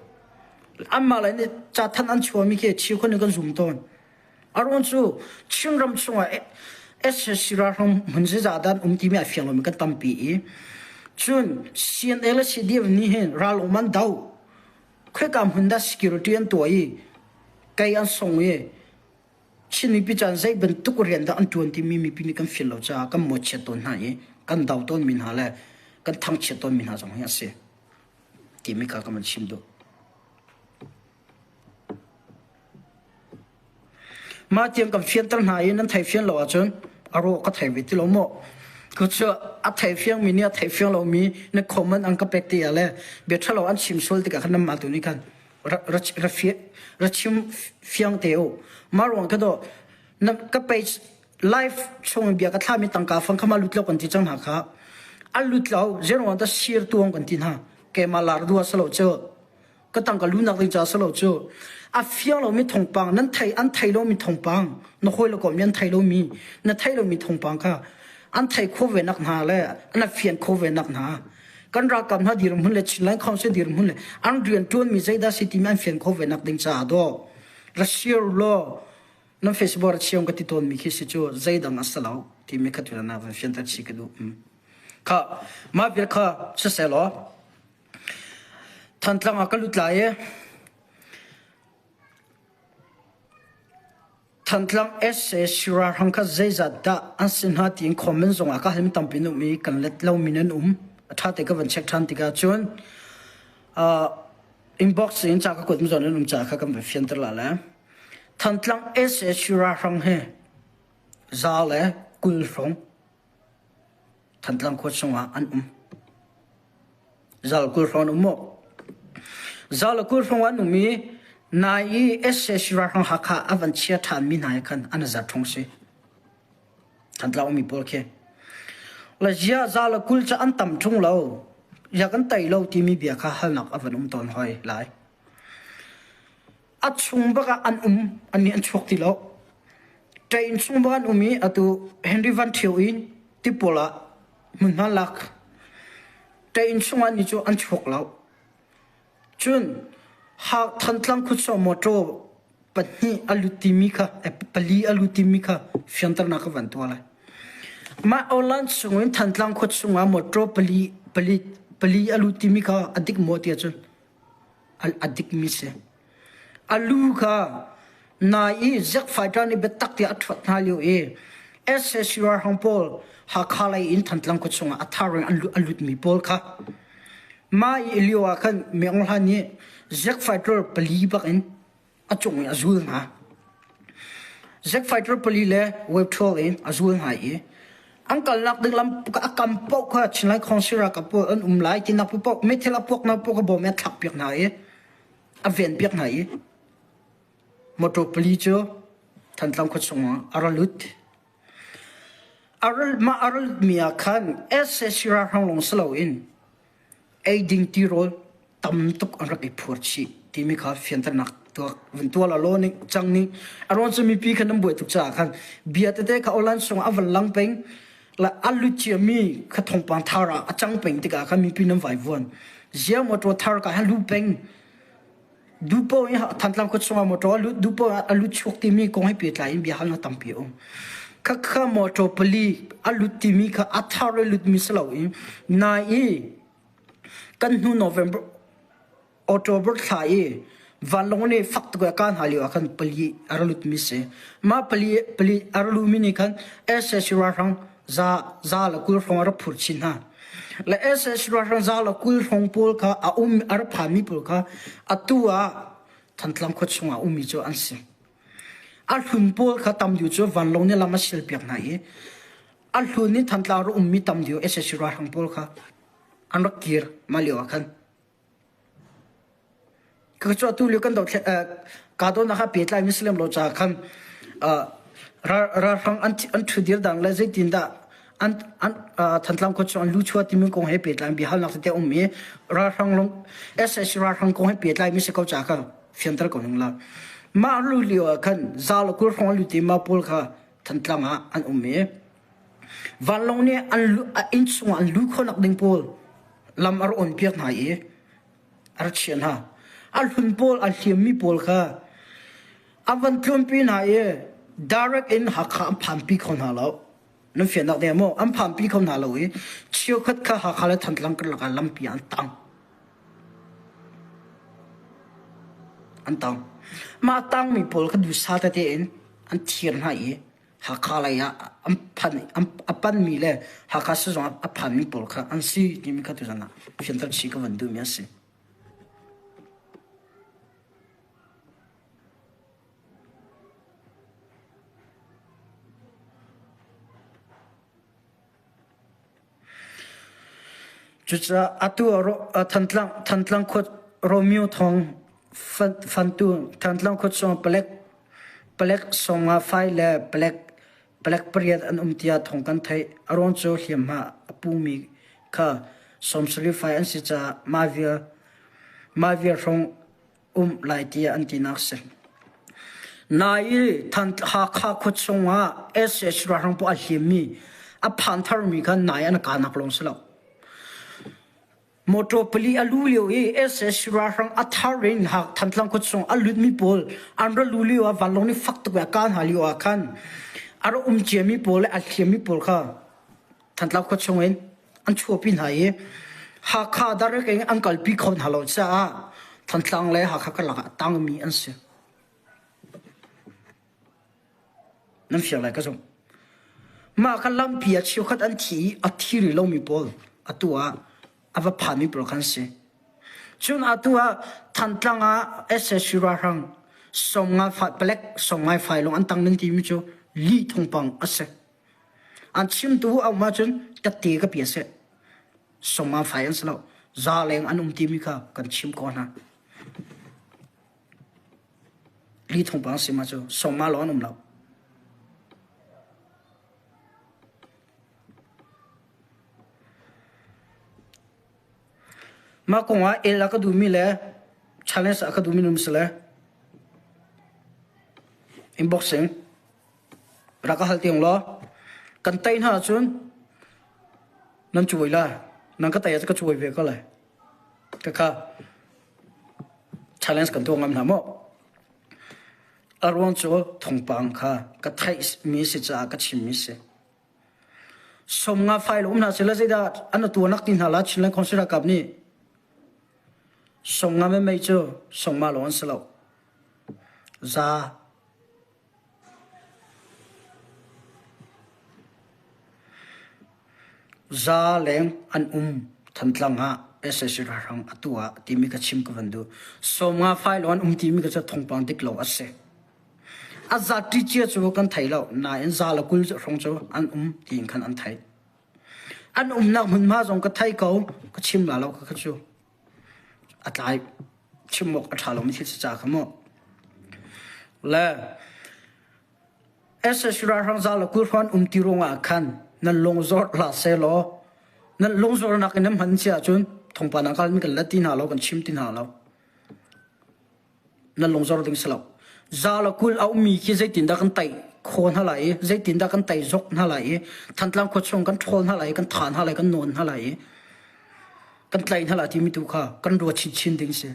Anmah le nih cathanh an chuahmi khi chiu in kan zum tawn. A ruang cu Chinram chungah SSC ralhrang hmun zeizah dah an um timi a fiang lomi kan tampi i cun CNA le CDF nih hin ral um an do. Khoika hmun dah security an tuah i kei an song i Chin mipi caan zei bantuk rian dah an ṭuan timi mipi nih kan feel lo caah kan mawhchiat tawn hna i kan do tawnmi hna le kan thangchiat tawnmi hna zong hi a si timi kha ka van chim duh. Mah tiang kan fianter hna i nan thei fian lo ahcun a rawh ka thei ve ti lo maw? Cu a thei fiangmi nih a thei fiang lomi na comment an ka pek ti ah le bia ṭhalo an chim sual tikah khan nanmah tu nih khan ra chim fiang te u. Mah ruang ka dawh na ka page live chung bia ka thlami tangka fang kha ma lut lo kan ti cang hna kha. A lut lo zeruang dah sir tuang kan ti hna. Keimah lar dua salo cu ka tangka lunak ding ca salo cu a fiang lomi thawngpang nan thei an thei lomi thawngpang na hawi le kom an thei lomi na thei lomi thawngpang kha an thei kho ve nak hna le an a fian kho ve nak hna kan ralkap hna dirhmun le Chinland Council dirhmun le an rian ṭuanmi zeidah si timi an fian kho ve nak ding caah daw ra share law nan Facebook ra chiang ka ti tawnmi khi si cu zeidang a si lo timi kha tu na van fianter chi ka duh kha mah vial kha siseh law. Thantlang ah ka lut lai i Thantlang sac ralhrang kha zeizat dah an si hna tiin comment zong ah ka halmi tampi an um i kan let lomi nan um. A ṭha te ka van check ṭhan tikah cun uh, inbox in ca ka kuat mi zawn nan um ca kha kan van fianter la le. Thantlang sac ralhrang hi za le 20 hrawng Thantlang khua chungah an um. Zal 20 hrawng an um maw? Zal le 20 hrawng an um i nai i sac ralhrang Hakha a van chia ṭhanmi hna he khan an i zat ṭhung si. Thantlang ummi pawl khi. La zia za le 20 cu an tam ṭung lo. Ya kan tei lo timi bia kha halnak a van um tawn hoi lai. A chung bak ah an um, annih an chuak ti lo. Ṭain chung bak an um i atu Henry Van Ṭhio in tipawl ah hmunhma lak. Ṭain chung ah ni cu an chuak lo. Cun Thantlang khuachung motor pahnih a lut timi kha pali a lut timi kha fianternak ka van tuah lai. Mah online chung in Thantlang khuachung ah motor pali pali pali a lut timi kha a dik maw tiah cun a dikmi si. A lu kha nai i Zack Fighter nih biatak tiah a ṭhuat hna lio i sac ralhrang pawl Hakha lei in Thantlang khua chungah a thar in a lutmi pawl kha mah i lio ah khan Meng Aung Hlaing nih Zack Fighter pali bak in a cung i a zul hna. Zack Fighter pali le Wave 12 in a zul hna i an kalnak ding lam a kam paoh kha Chinlai Council ralkap pawl an um lai tinak paoh meithal a puaknak paoh kha bawm in a thlak piak hna i a ven piak hna i motor pali cu Thantlang khua chungah a ra lut. Mah a ra lutmi ah khan sac ralhrang lawng si loin eiding tirawl tam tuk an rak i phur chih timi kha fianternak tuah vun tuah la law ning cang ning a ruang cu mipi khan an buai tuk caah khan bia tete kha online sung a van lang peng la a lut ciami kha thawngpang thar ah a cang peng tikah khan mipi nan vai vuan zia motor thar ka han lu peng dupo in Thantlang khua chungah motor a lut dupo a lut chuak timi kong he pehtlai in bia hal na tampi um kha kha motor pali a lut timi kha a thar le lut mi si lo in nai i Kan hnu November, October thla i vanlawng nih fak tuk a kah hna lio ah khan pali a ra lutmi si. Mah pali, pali a ra lumi nih khan sac ralhrang za, za le 20 hrawng a rak phur chin hna. Le sac ralhrang za le 20 hrawng pawl kha a um a ra phanmi pawl kha atu ah Thantlang khua chungah ummi cu an si. A hlun pawl kha tam deuh cu vanlawng nih lam a sialpiak hna i a hlun in Thantlang rak ummi tam deuh sac ralhrang pawl kha an rak kir mah lio ah khan ka cu atu lio kan do kahdohnak ah pehtlai mi si lem lo caah khan ralhrang an an ṭhudir dang le zeitin dah an an Thantlang khua chung an lu chua timi kong he pehtlai biahalnak tete um i ralhrang long sac ralhrang kong he pehtlai mi si ko caah kha fianter ko ning la mah lu lio ah khan za le 20 hrawng an lut i mah pawl kha Thantlang ah an um i Vanlawng nih an inn chungah an luh khawhnak ding pawl lam a rak on piak hna i a rak chiah hna. A hlun pawl, a hliammi pawl kha a van tlunpi hna i direct in Hakha an phanpi kho hna lo. Nan fiannak ding maw? An phanpi kho hna lo i cheukhat kha Hakha le Thantlang karlak ah lampi an tang. An tang. Mah a tangmi pawl kha duhsah tete in an thir hna i Hakha lei ah an phan a panmi le Hakha sizung ah a phanmi pawl kha an si timi kha tuzan ah fianter chih ka van duhmi a si. Cucaah atu ah Thantlang, Thantlang khua Romeo Thawng fantu Thantlang khua chung palek palek sawmnga fai le palek palek pariat an um tiah thawng kan theih. A ruang cu hliamhma a pumi kha 70 fai an si caah mah vial mah vial hrawng um lai tiah an tinak si. Nai i Hakha khua chungah sac ralhrang pawl a hliammi a phan tharmi kha nai an kahnak lawng si lo. Motor pali a lu lio i sac ralhrang a thar in Thantlang khua chung a lutmi pawl an ra lu lio ah vanlawng nih fak tuk in a kah hna lio ah khan a ra um ciami pawl le a hliammi pawl kha Thantlang khua chung in an chuahpi hna i. Hakha direct in an kalpi kho hna lo caah Thantlang le Hakha karlak ah a tangmi an si. Nan fiang lai ka zumh. Mah kha lampi ah cheukhat an thi i a thi rih lomi pawl atu ah a va phanmi pawl khan si. Cun atu ah Thantlang ah SSC ralhrang 50 fa palek 50 fai lawng an tang nan timi cu lih thawngpang a si. An chimtu a um ahcun tette ka pia seh. 50 fai an si lo. Za leng an um timi kha kan chim ko hna. Li thawngpang si ma cu 50 lawng an um lo. Mah kongah el a ka duhmi le challenge a ka duhmi num si le inboxing rak ka hal tiang law kan tei hna ahcun nan cuai lai nan ka tei ahcun ka cuai ve ko lai Khakha challenge kan tuah ngam hna maw? A ruang cu thawngpang kha ka theihmi si caah ka chimmi si. 50 file um hna sila zeidah an tuanak ti hna la Chinland Council ralkap nih 50 mei cu 50 lawng an si lo. Za Za leng an um Thantlang ah sac ralhrang atu ah timi ka chim ka van duh. 50 file an um timi ka cu thawngpang dik lo a si. A zat ṭi cia cu kan thei lo nain za le 20 hrawng cu an um tiin khan an theih. An umnak hmunhma zong ka thei ko, ka chim la lo kha cu. A tlai chim awk a ṭha lomi thil si ca kha mu. Le sac ralhrang za le 20 hrawng an um ti ruangah khan nan lung zawr hlah sehlaw nan lung zawrnak in nan hman si ahcun thawngpang ah kal mi kan let ti hna lo kan chim ti hna lo. Nan lungzor ding si lo. Za le 20 a ummi khi zeitindah kan tai kho hna lai i zeitindah kan tai zok hna lai i Thantlang khua chung kan ṭhawl hna lai i kan tha hna lai kan nawn hna lai i kan tlaih hna lai timi tu kha kan ruat chinchin ding si.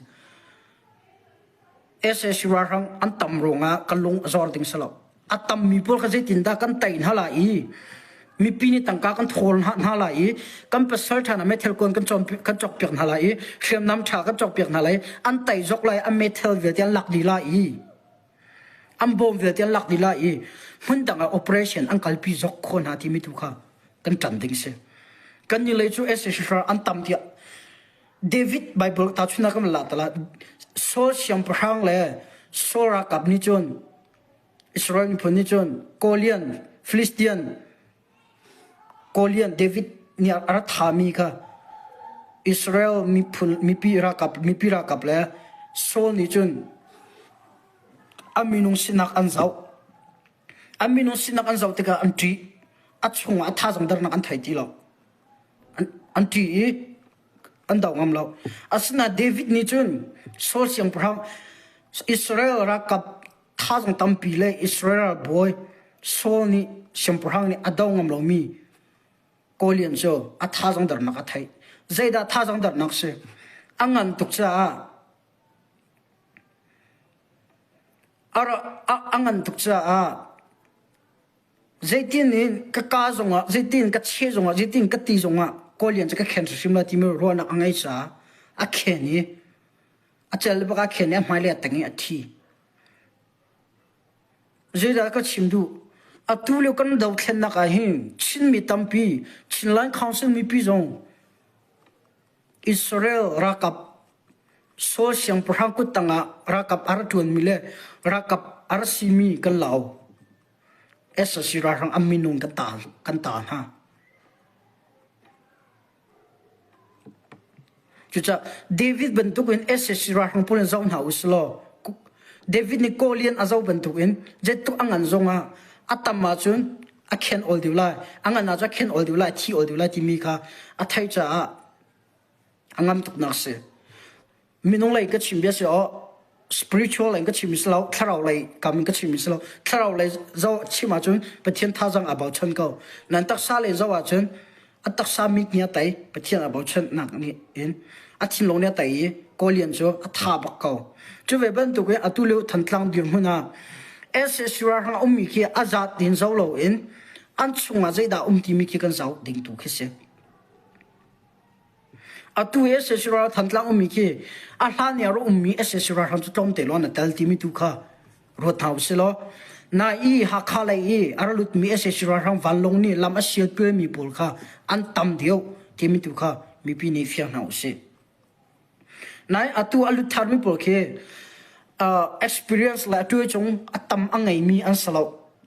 SAC ralhrang an tam ruangah kan lung a zor ding si lo. A tammi pawl kha zeitindah kan tei hna lai i mipi nih tangka kan thawl hna lai i kan pasal ṭha hna meithal kuan kan cawn kan cawkpiak hna lai i hriamnam ṭha kan cawkpiak hna lai an tei zok lai an meithal vialte an lak dih lai i an bawm vialte an lak dih lai i hmun dang ah operation an kalpi zok kho hna timi tu kha kan ṭan ding si. Kan ni lei cu SAC an tam tiah David Bible tahchunhnak kan la tala Saul siangpahrang le Saul ralkap nih cun Israel miphun nih cun Golian, Philistian, Golian David nih a rak thami kha Israel miphun mipi ralkap mipi ralkap le Saul nih cun a minung sinak an zoh. An minung sinak an zoh tikah an ṭih. A chungah a thazaang dernak an thei ti lo. An ṭih i an do ngam lo. Asinain David nih cun Saul siangpahrang Israel ralkap thazaang tampi le Israel bawi Saul nih siangpahrang nih a do ngam lomi Goliath cu a thazaang dernak a theih. Zeidah thazaang dernak si? A ngan tuk caah a ngan tuk caah Zeitin in ka kaa zongah, zeitin ka cheh zongah, zeitin ka ti zongah Kawlian cu ka khen hrimhrim lai timi ruahnak a ngei caah a khen i a cel bak a khen i a hmailei a teng i a thi. Zeidah ka chim duh? Atu lio kan dothlennak ah hin Chinmi tampi, Chinland Council mipi zong Israel ralkap Saul siangpahrang kut tangah ralkap a ra ṭuanmi le ralkap a ra simi kan lau. Sac ralhrang an minung kan ta kan ta hna. Cucaah David bantukin sac ralhrang pawl in zoh hna u silaw David nih Goliath a zoh bantukin zeitluk a ngan zongah a tam ahcun a khen ol deuh lai, a ngan ahcun a khen ol deuh lai, a thi ol deuh lai timi kha a theih caah a ngam tuknak a si. Minung lei ka chim bia si aw spiritual lei ka chim si lo thlarau lei kam in ka chim si lo thlarau lei zo chim ahcun Pathian thazaang aa bochan ko nan taksa lei zo ahcun a taksa mit nih a tei Pathian aa bochan nak nih in a thinlung nih a tei i Kawlian cu a tha bak ko cu ve bantuk in atu lio Thantlang dirhmun ah SSC ralhrang a ummi khi a zat in zo lo in an chungah zeidah um timi khi kan zoh ding tu khi si. Atu i sac ral Thantlang ummi khi a hlan i a rak ummi sac ralhrang cu tlawmte lawng an tel timi tu kha ruat hna usih law nai i Hakha lei i a ra lutmi sac ralhrang vanlawng nih lam a sial pialmi pawl kha an tam deuh timi tu kha mipi nih fiang hna usih. Nai atu a lut tharmi pawl khi uh, experience le atu chung a tam a ngeimi an si lo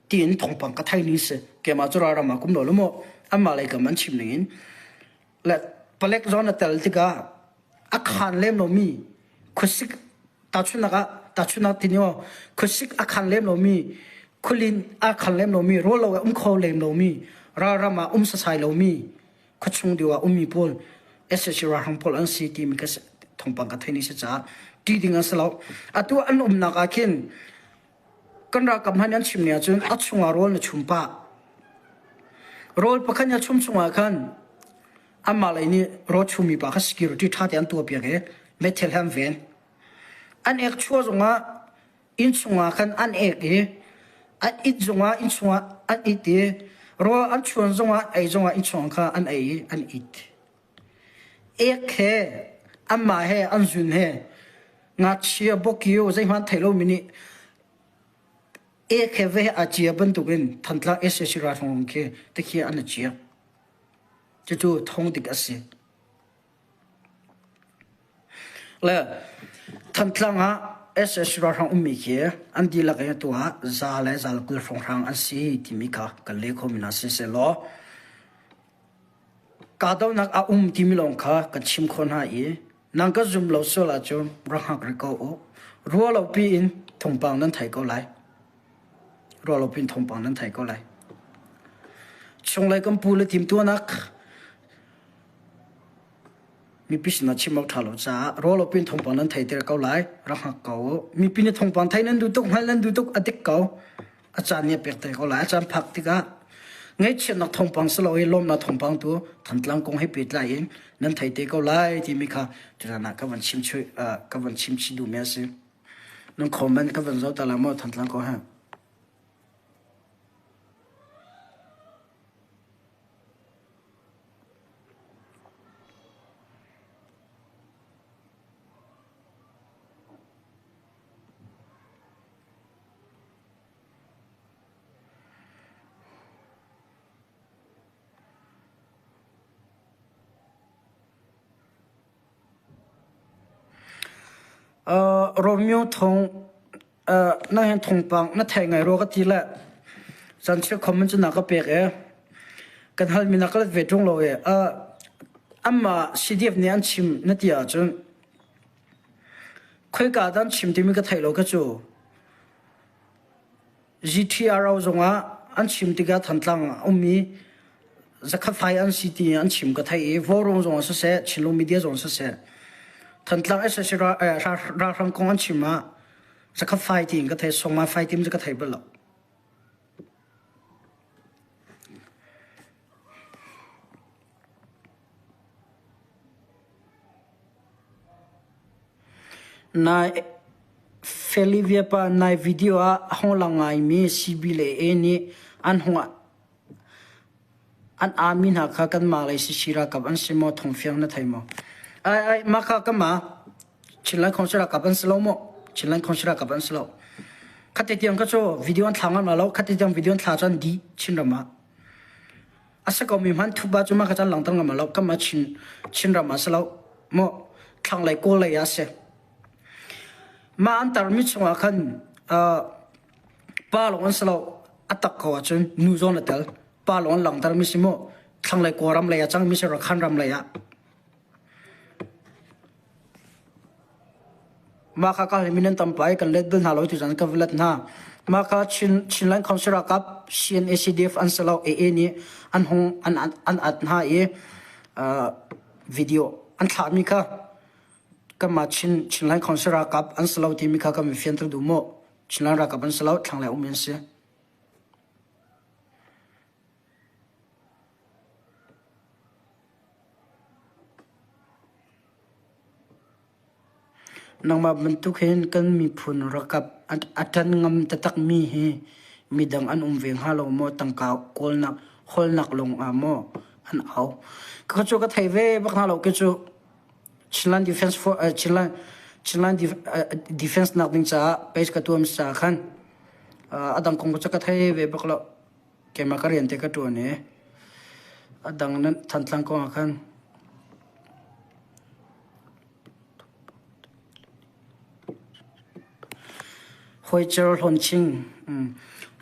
tiin thawngpang ka thei ni si. Keimah cu ralram ah kum lo maw anmah lei kam an chim ning in le palek zawn a tel tikah a khan lem lomi khuasik tahchunhnak ah tahchunhnak tini aw khuasik a khan lem lomi khualin a khan lem lomi rawl lo um kho lem lomi ralram ah um sasai lomi khuachung deuh ah ummi pawl SSC ralhrang pawl an si timi ka thawngpang ka theih ni si caah ṭih ding an si lo. Atu an umnak ah khin kan ralkap hmanh an chim ni ahcun a chungah rawl na chum pah. Rawl pakhat na chum chungah khan anmah lei nih rawl chummi pa kha security ṭha te an tuahpiak i meithal he an ven. An ek chuah zongah inn chungah khan an ek i an it zongah inn chungah an it i rawl an chuan zongah ei zongah inn chungah kha an ei i an it. Ek he anmah he an zun he ngakchia bawkio zeihmanh thei lomi nih ek he ve a cia bantukin Thantlang sac ralhrang khi tikhi an i cia. Cucu thawng dik a si. Le Thantlang ah sac ralhrang ummi khi an dihlak in atu ah za le zal 20 hrawnghrang an si timi kha kan leh khomi hna sisehlaw kahdohnak a um timi lawng kha kan chim khawh hna i nang ka zum lo sual ahcun rak hngak rih ko u. Ruah lo piin thawngpang nan thei ko lai. Ruah lo piin thawngpang nan thei ko lai. Chunglei kan pu le timtuahnak Mipi sinah chim awk ṭha lo caah rawlawpi in thawngpang nan theiter ko lai. Rak hngak ko u. Mipi nih thawngpang theih nan duh tuk, hngalh nan duh tuk, a dik ko. A caan nih a pek te ko lai. A caan phak tikah ngaihchiatnak thawngpang si lo i lawmnak thawngpang tu Thantlang kong he pehtlai in nan thei te ko lai timi kha tuzan ah ka van chim ka van chim chih duhmi a si. Nan comment ka van zoh ta la maw Thantlang kong he. Romeo thong na hin thawngpang na theih ngai rua ka ti le zanchiat comment cu na ka pek e kan halmi na ka let ve ṭung lo e anmah CDF nih an chim na ti ahcun khoika dah an chim timi ka theih lo ka cu GTRO zongah an chim tikah Thantlang ummi zakhat fai an si ti an chim ka theih i Vaurawng zongah siseh Chinlung media zong siseh Thantlang sac ralhrang kong an chim ah zakhat fai tiin ka thei songma fai tim cu ka thei bal lo. Nai Felivia pa nai video ah a hung lang ngaimi CB le A nih an hung an aami hna kha kanmah lei sisi ralkap an si maw thawngfiang na thei maw? Ai ai mah kha kanmah Chinland Council ralkap an si lo maw? Chinland Council ralkap an si lo. Khate tiang kha cu video an thla ngam lo. Khate tiang video an thla cu an di Chinram ah. A si ko mi hman thup ah cu mah kha can langter ngam lo. Kanmah Chin Chinram ah si lo maw? Thlanglei Kawl lei ah si. Mah an tarmi chungah khan uh, pa lawng an si lo. A tak ko ahcun nu zawn a tel. Pa lawng an langhter mi si mu. Thlanglei Kawlram lei ah cang mi si Rakhan ram lei ah. Mah kha ka min an tam pah i kan let bal hna lo tu zan ka va let hna. Mah kha Chin Chinland Council ralkap CNACDF an si lo AA nih an hung an an at hna i uh, video an thlahmi kha kanmah Chin Chinland Council ralkap an si lo timi kha kan fianter duh maw? Chinland ralkap an si lo, thlanglei um an si. Nangmah bantuk hin kan miphun ralkap a ṭan ngam taktakmi hi midang an um ve hnga lo maw? Tangka kawlnak, hawlnak lawng ah maw an au? Ka cu ka thei ve bak hna lo kei cu. Chinland Defense For Chinland Chinland Defense nak ding caah page ka tuam caah khan a dang kong cu ka thei ve bak lo. Keimah ka rian te ka ṭuan i a dang nan Thantlang kong ah khan Hawicer Hlawnching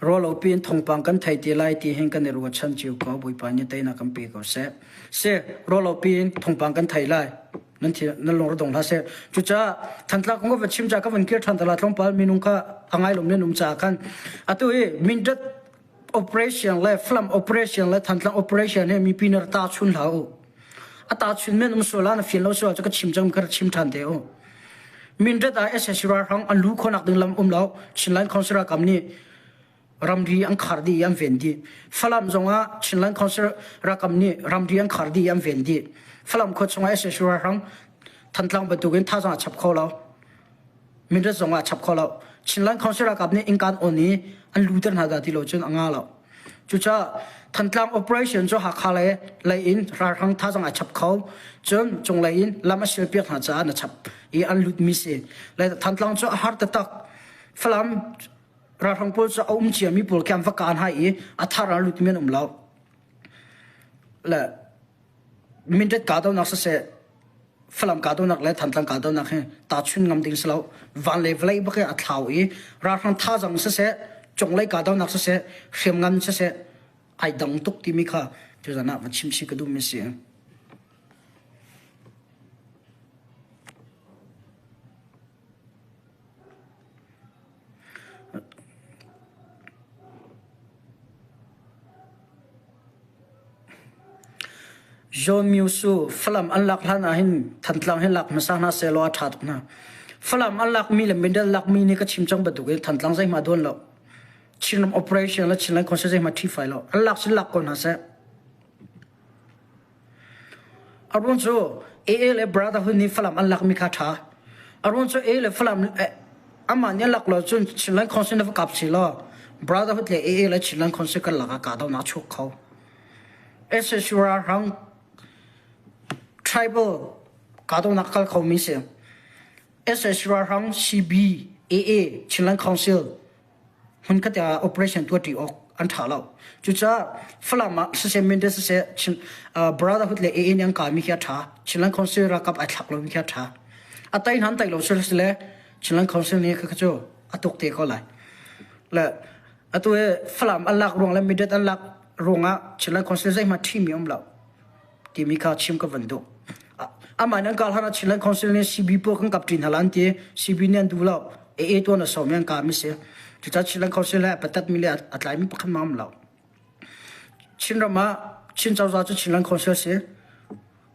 ruahlopi in thawngpang kan thei ti lai ti hin kan i ruahchan cio ko. Bawipa nih teinak kan pe ko seh. Seh, ruahlopi in thawngpang kan thei lai. Nan thi nan lung ra dong hlah seh. Cucaah Thantlang kong ka va chim caah ka van kir ṭhan ta la tlawmpal minung kha a ngai lomi an um caah khan atu hi Mindat operation le Falam operation le Thantlang operation hi mipi nih ta chun hlah u. A ta chun men um sual ah na fian lo sual cu ka chim cang ka ra chim ṭhan te u. Mindat ah SSC ralhrang an lu khawnak ding lam um lo. Chinland Council ralkap nih ramri an khar dih i an ven dih. Falam zongah Chinland Council ralkap nih ramri an khar dih i an ven dih. Falam khua chungah SSC ralhrang Thantlang bantukin thazaang a chap kho lo. Mindat zongah a chap kho lo. Chinland Council ralkap nih innkaan on i an luter hna dah ti lo cun a nga lo. Cucaah Thantlang operation cu Hakha lei lei in ralhrang thazaang a chap kho. Cun cunglei in lam a sialpiak hna caah na chap i an lutmi si. Le Thantlang cu a har taktak. Falam ralhrang pawl cu a um ciami pawl khi an va kaan hai i a thar an lutmi an um lo. Le Mindat kahdohnak siseh Falam kahdohnak le Thantlang kahdohnak hi tahchun ngam ding si lo. Van le vawlei bak i a thlau i ralhrang thazaang siseh cunglei kahdohnak siseh hriamngan siseh ai dang tuk timi kha tuzan ah va chim chih ka duhmi si. John Muse cu Falam an lak hlan ahhin Thantlang hi lak hmasa hna sehlaw a ṭha tuk hnga. Falam an lakmi le Mindel lakmi nih ka chim cang bantukin Thantlang zeihmah dawn lo. Chinram operation le Chinland Council zeihmah ṭhi fai lo. An lak cun lak ko hna seh. A ruang cu AA le Brotherhood nih Falam an lakmi kha ṭha. A ruang cu AA le Falam amah nih a lak lo cun Chinland Council na va kap si law Brotherhood le AA le Chinland Council karlak ah kahdohnak a chuak kho. SSU ralhrang tribal kahdohnak kal khomi si. SSU ralhrang CB, AA, Chinland Council hmunkhat ah operation tuahṭi awk an ṭha lo. Cucaah Falam ah siseh Mindat siseh Chin, uh, Brotherhood le AA nih an kaimi khi a ṭha. Chinland Council ralkap ai thlak lomi khi a ṭha. A tai hna an tai lo si le Chinland Council nih kha cu a tuk te ko lai. Le atu hi Falam an lak ruang le Mindat an lak ruangah Chinland Council zeihmah ṭhimi um lo. timi kha chim ka van duh. Amah nan kal hlan ah Chinland Council nih CB pawl kan kap ṭin hna lan ti CB nih an duh lo. AA tuan a sawm i an kah mi si. Cucaah Chinland Council he patat mi le a tlai mi pakhat ma um lo. Chinram ah Chin cozah cu Chinland Council si.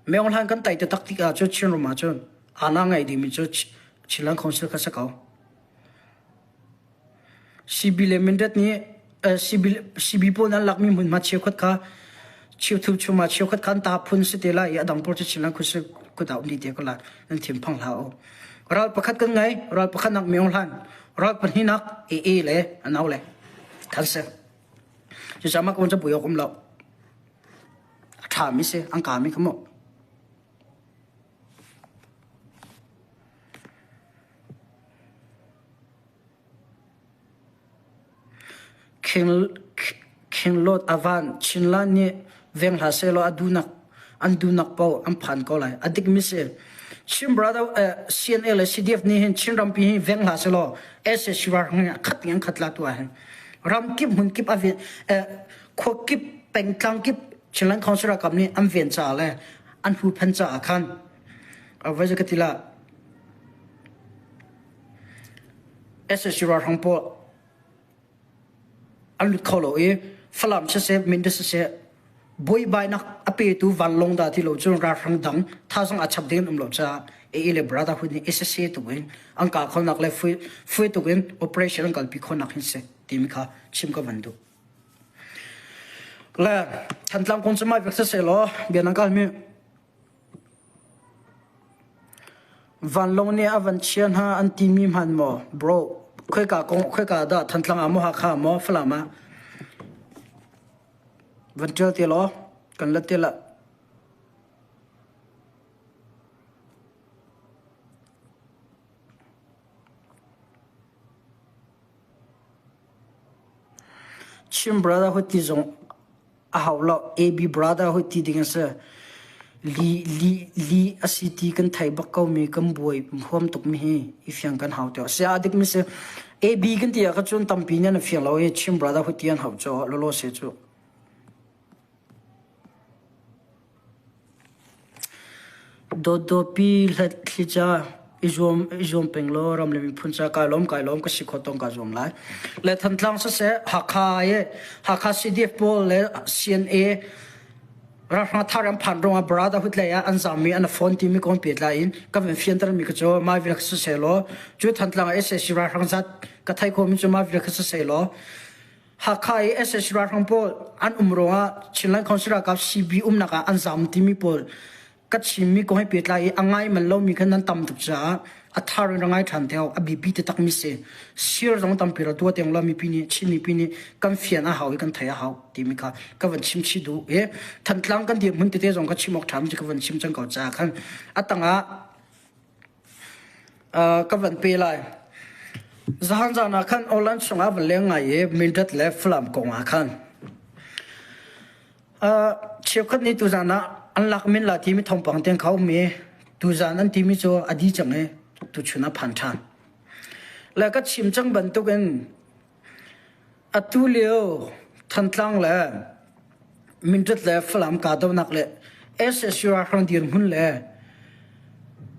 Meong hlan kan tai te tak tik ah cu Chinram ah cun ana ngei dingmi cu Chinland Council kha si ko. CB le Mindat nih CB, CB pawl nan lakmi hmunhma cheukhat kha cheuthum chungah cheukhat kha an ta phun si te lai i a dang pawl cu Chinland khuasi kut ah um dih te ko lai nan thin phang hlah u. Ral pakhat kan ngei, ral pakhat nak Myong Hlan, ral pahnihnak AA le a nau le kan si. Cucaah mah kong cu bui awk um lo. A ṭhami si, an kami kha mu. Khinglawt a van. Chinland nih veng hlah sehlaw a duhnak an duhnak paoh an phan ko lai. A dikmi si. Chin brother eh, CNA le CDF nih hin Chin rampi hi veng hlah sehlaw SAC ralhrang hi a khat in an khat la tu ah hin ram kip hmun kip a ven eh, khua kip pengtlang kip Chinland Council ralkap nih an ven caah le an huhphenh caah khan a vai ka ti la SSC ralhrang pawl an lut kho lo i Falam siseh, Mindat siseh buaibainak a petu vanlawng dah ti lo cun ralhrang dang thazaang a chap ding an um lo caah AA le Brotherhood nih SSA tuk in an kah khonak le fui tuk in operation an kalpi khonak hin si timi kha chim ka van duh. Le Thantlang kong cu mai vek siseh law bia nan kalmi Vanlawng nih a van chia hna an timi hmanh maw bro khoika kong khoika dah Thantlang ah maw Hakha ah maw Falam ah van ṭial te law kan let te la. Chin Brotherhood ti zong a hau lo. AB Brotherhood ti ding a si. Li li li a si ti kan thei bak ko mi kan buai huam tuk mi hi i fiang kan hau teo. Sia a dik mi si AB kan ti ah ka cun tampi nih an fiang lo i Chin Brotherhood ti an hau cu lolo se cu. Dawtdawpi thlica i zuam i zuam peng law ram le miphun ca kai lawm kai lawm ka si khawh tong kaa zuam lai. Le Thantlang siseh Hakha i Hakha CDF pawl le CNA ralhrang thar an phan ruangah brotherhood lei ah an zaam i an phone timi kong pehtlai in ka van fianter mi kha cu mah vial kha siseh law cu Thantlang ah sac ralhrang zat ka theih khawhmi cu mah vial kha siseh law Hakha i sac ralhrang pawl an um ruangah Chinland Council ralkap CB umnak ah an zaam timi pawl ka chimmi kong he pehtlai i a ngai man lomi khan nan tam tuk caah a thar in ra ngai ṭhan theo a biapi takmi si sir zong tampi ra tua tiang lo mipi nih Chin mipi nih kan fian a hau i kan thei a hau timi kha ka van chim chih duh i Thantlang kan dirhmun tete zong ka chim awk ṭhami cu ka van chim cang ko caah khan a tangah ka van pe lai. Zahan zan ah khan online chungah van leng ngai i Mindat le Falam kong ah khan cheukhat nih tuzan ah an lak men la timi thawngpang tiang kha um i tuzan an timi cu a di cang i tuchun ah phan ṭhan. Le ka chim cang bantukin Atu lio Thantlang le Mindat le Falam kahdohnak le SSU ralhrang dirhmun le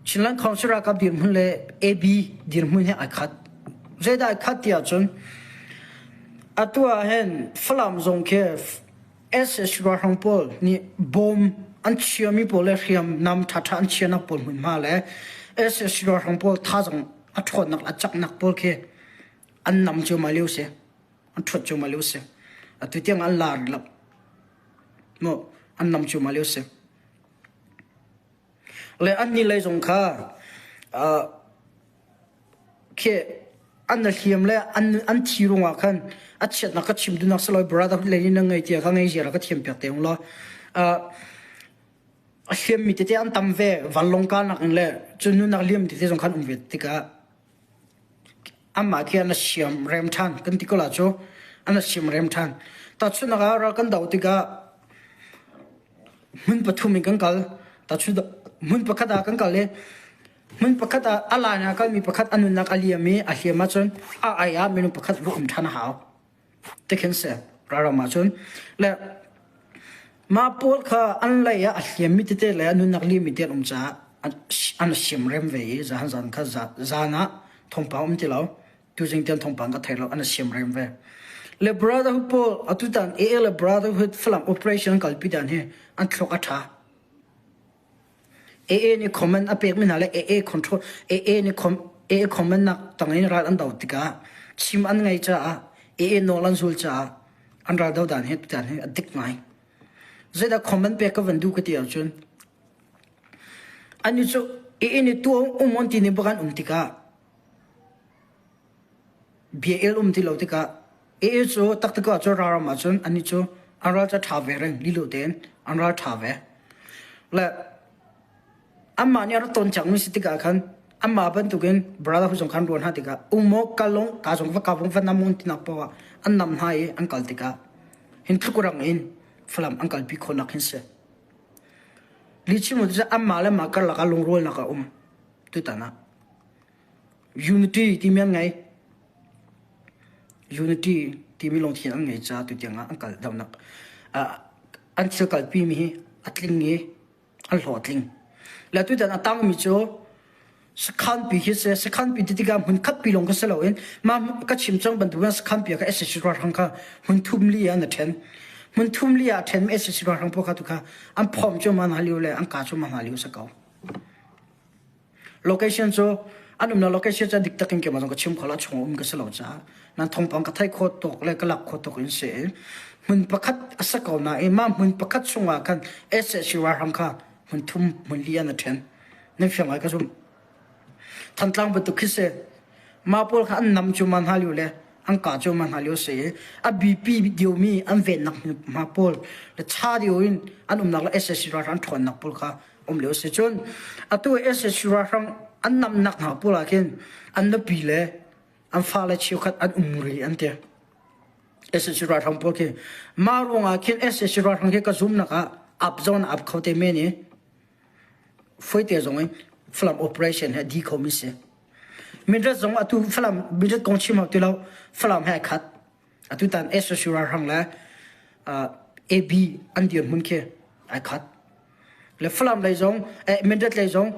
Chinland Council ralkap dirhmun le AB dirhmun he ai khat. Zeidah ai khat ti ahcun atu ah hin Falam zong khi SSU ralhrang pawl nih bom an chiami pawl le hriamnam ṭhaṭha an chianak pawl hmunhma le SSU ralhrang pawl thazaang a ṭhawnnak a caknak pawl khi an nam cuahmah lio si an ṭhuat cuahmah lio si atu tiang an lar lo mu an nam cuahmah lio si le an ni lei zong kha khi an hliam le an an thi rungah khan a chiatnak ka chim dunak saloi brother lei in na ngei tia ka ngei zia ka thiam piak te ung law a hliam mi tete an tam ve vanlong ka nak in le cun nunak liam tete zong khan um ve tikah Amah khi an siam rem ṭhan kan ti ko la cu an siam rem ṭhan. Tahchunhnak ah ral kan doh tikah hmun pathum in kan kal. Tahchun hmun pakhat ah kan kal i hmun pakhat ah a line ah kalmi pakhat a nunnak a liam i a hliam ahcun a ai ah minung pakhat va um ṭhan a hau. Tikhin si ralram ahcun le mah pawl kha an lei ah a hliammi tete le a nunnak liammi te an um caah an siamrem ve i zan zan kha zan ah thawngpang um ti lo tuzing tiang thawngpang ka thei lo an siamrem ve le brotherhood pawl atutan AA le brotherhood Falam operation kalpi dan hi an thluak a ṭha AA nih comment a pekmi hna le AA control AA nih AA comment nak tangin ral an do tikah chim an ngei caah AA nawl an zul caah an ral do dan hi tutan hi a dik ngai. Zeidah comment pek ka van duh ka ti ahcun ani cu AA nih tu um on ti ni bak an um tikah bia el um ti lo tikah AA cu taktak ah cun ralram ahcun annih cu an ral cu a ṭha ve reng lilu tein an ral ṭha ve. Le anmah nih a rak ton cangmi si tikah khan anmah bantukin brotherhood zong khan ruah hna tikah umaw kalong ka zong va ka vong va nam un tinak paoh ah an nam hna i an kal tikah hin tlukrang in Falam an kalpi khawhnak hin si. Lihchim cu anmah le mah karlak ah lungrualnak a um tutan ah. Unity timi an ngei. Unity timi lungthin an ngei caah tutiang ah an kal dohnak an thil kalpi mi hi a tling i an hlawhtling. Le tutan a tangmi cu sakhanpi khi si sakhanpi ti tikah hmun khatpi lawng kha si loin mah ka chim cang bantukin sakhanpi kha SAC ralhrang kha hmun thum li ah an ṭhen. Hmun thum li ah ṭhenmi SAC ralhrang pawl kha tu kha an phawm cuahmah hna lio le an kah cuahmah hna lio a si ko. Location cu an umnak location cu dik takin keimah zong ka chim kho lo chung um ka si lo caah nan thawngpang ka theih khawh tawk le ka lak khawh tawk in si hmun pakhat a si ko nain mah hmun pakhat chungah khan SAC ralhrang kha hmun thum hmun li an a ṭhen nan fiang lai ka zumh Thantlang bantuk khi si mah pawl kha an nam cu ma hna lio le an ka cu ma hna lio si i a BP diomi an vennak hma pawl le cha dio in an umnak le SAC ralhrang ṭhawnnak pawl kha um lio si cun atu SAC ralhrang an namnak hna pawl ah khin an nupi le an fale cheukhat an um rih an ti. SAC ralhrang pawl khi mah ruangah khin SAC ralhrang khi ka zumnak ah ap zong ap kho te men i fuite zong in Falam operation he di kho mi si. Mindat zong atu Falam Mindat kong chim hau ti lo Falam he khat atu tan SAC ralhrang le AB an dir hmun khi ai khat. Le Falam lei zong eh Mindat lei zong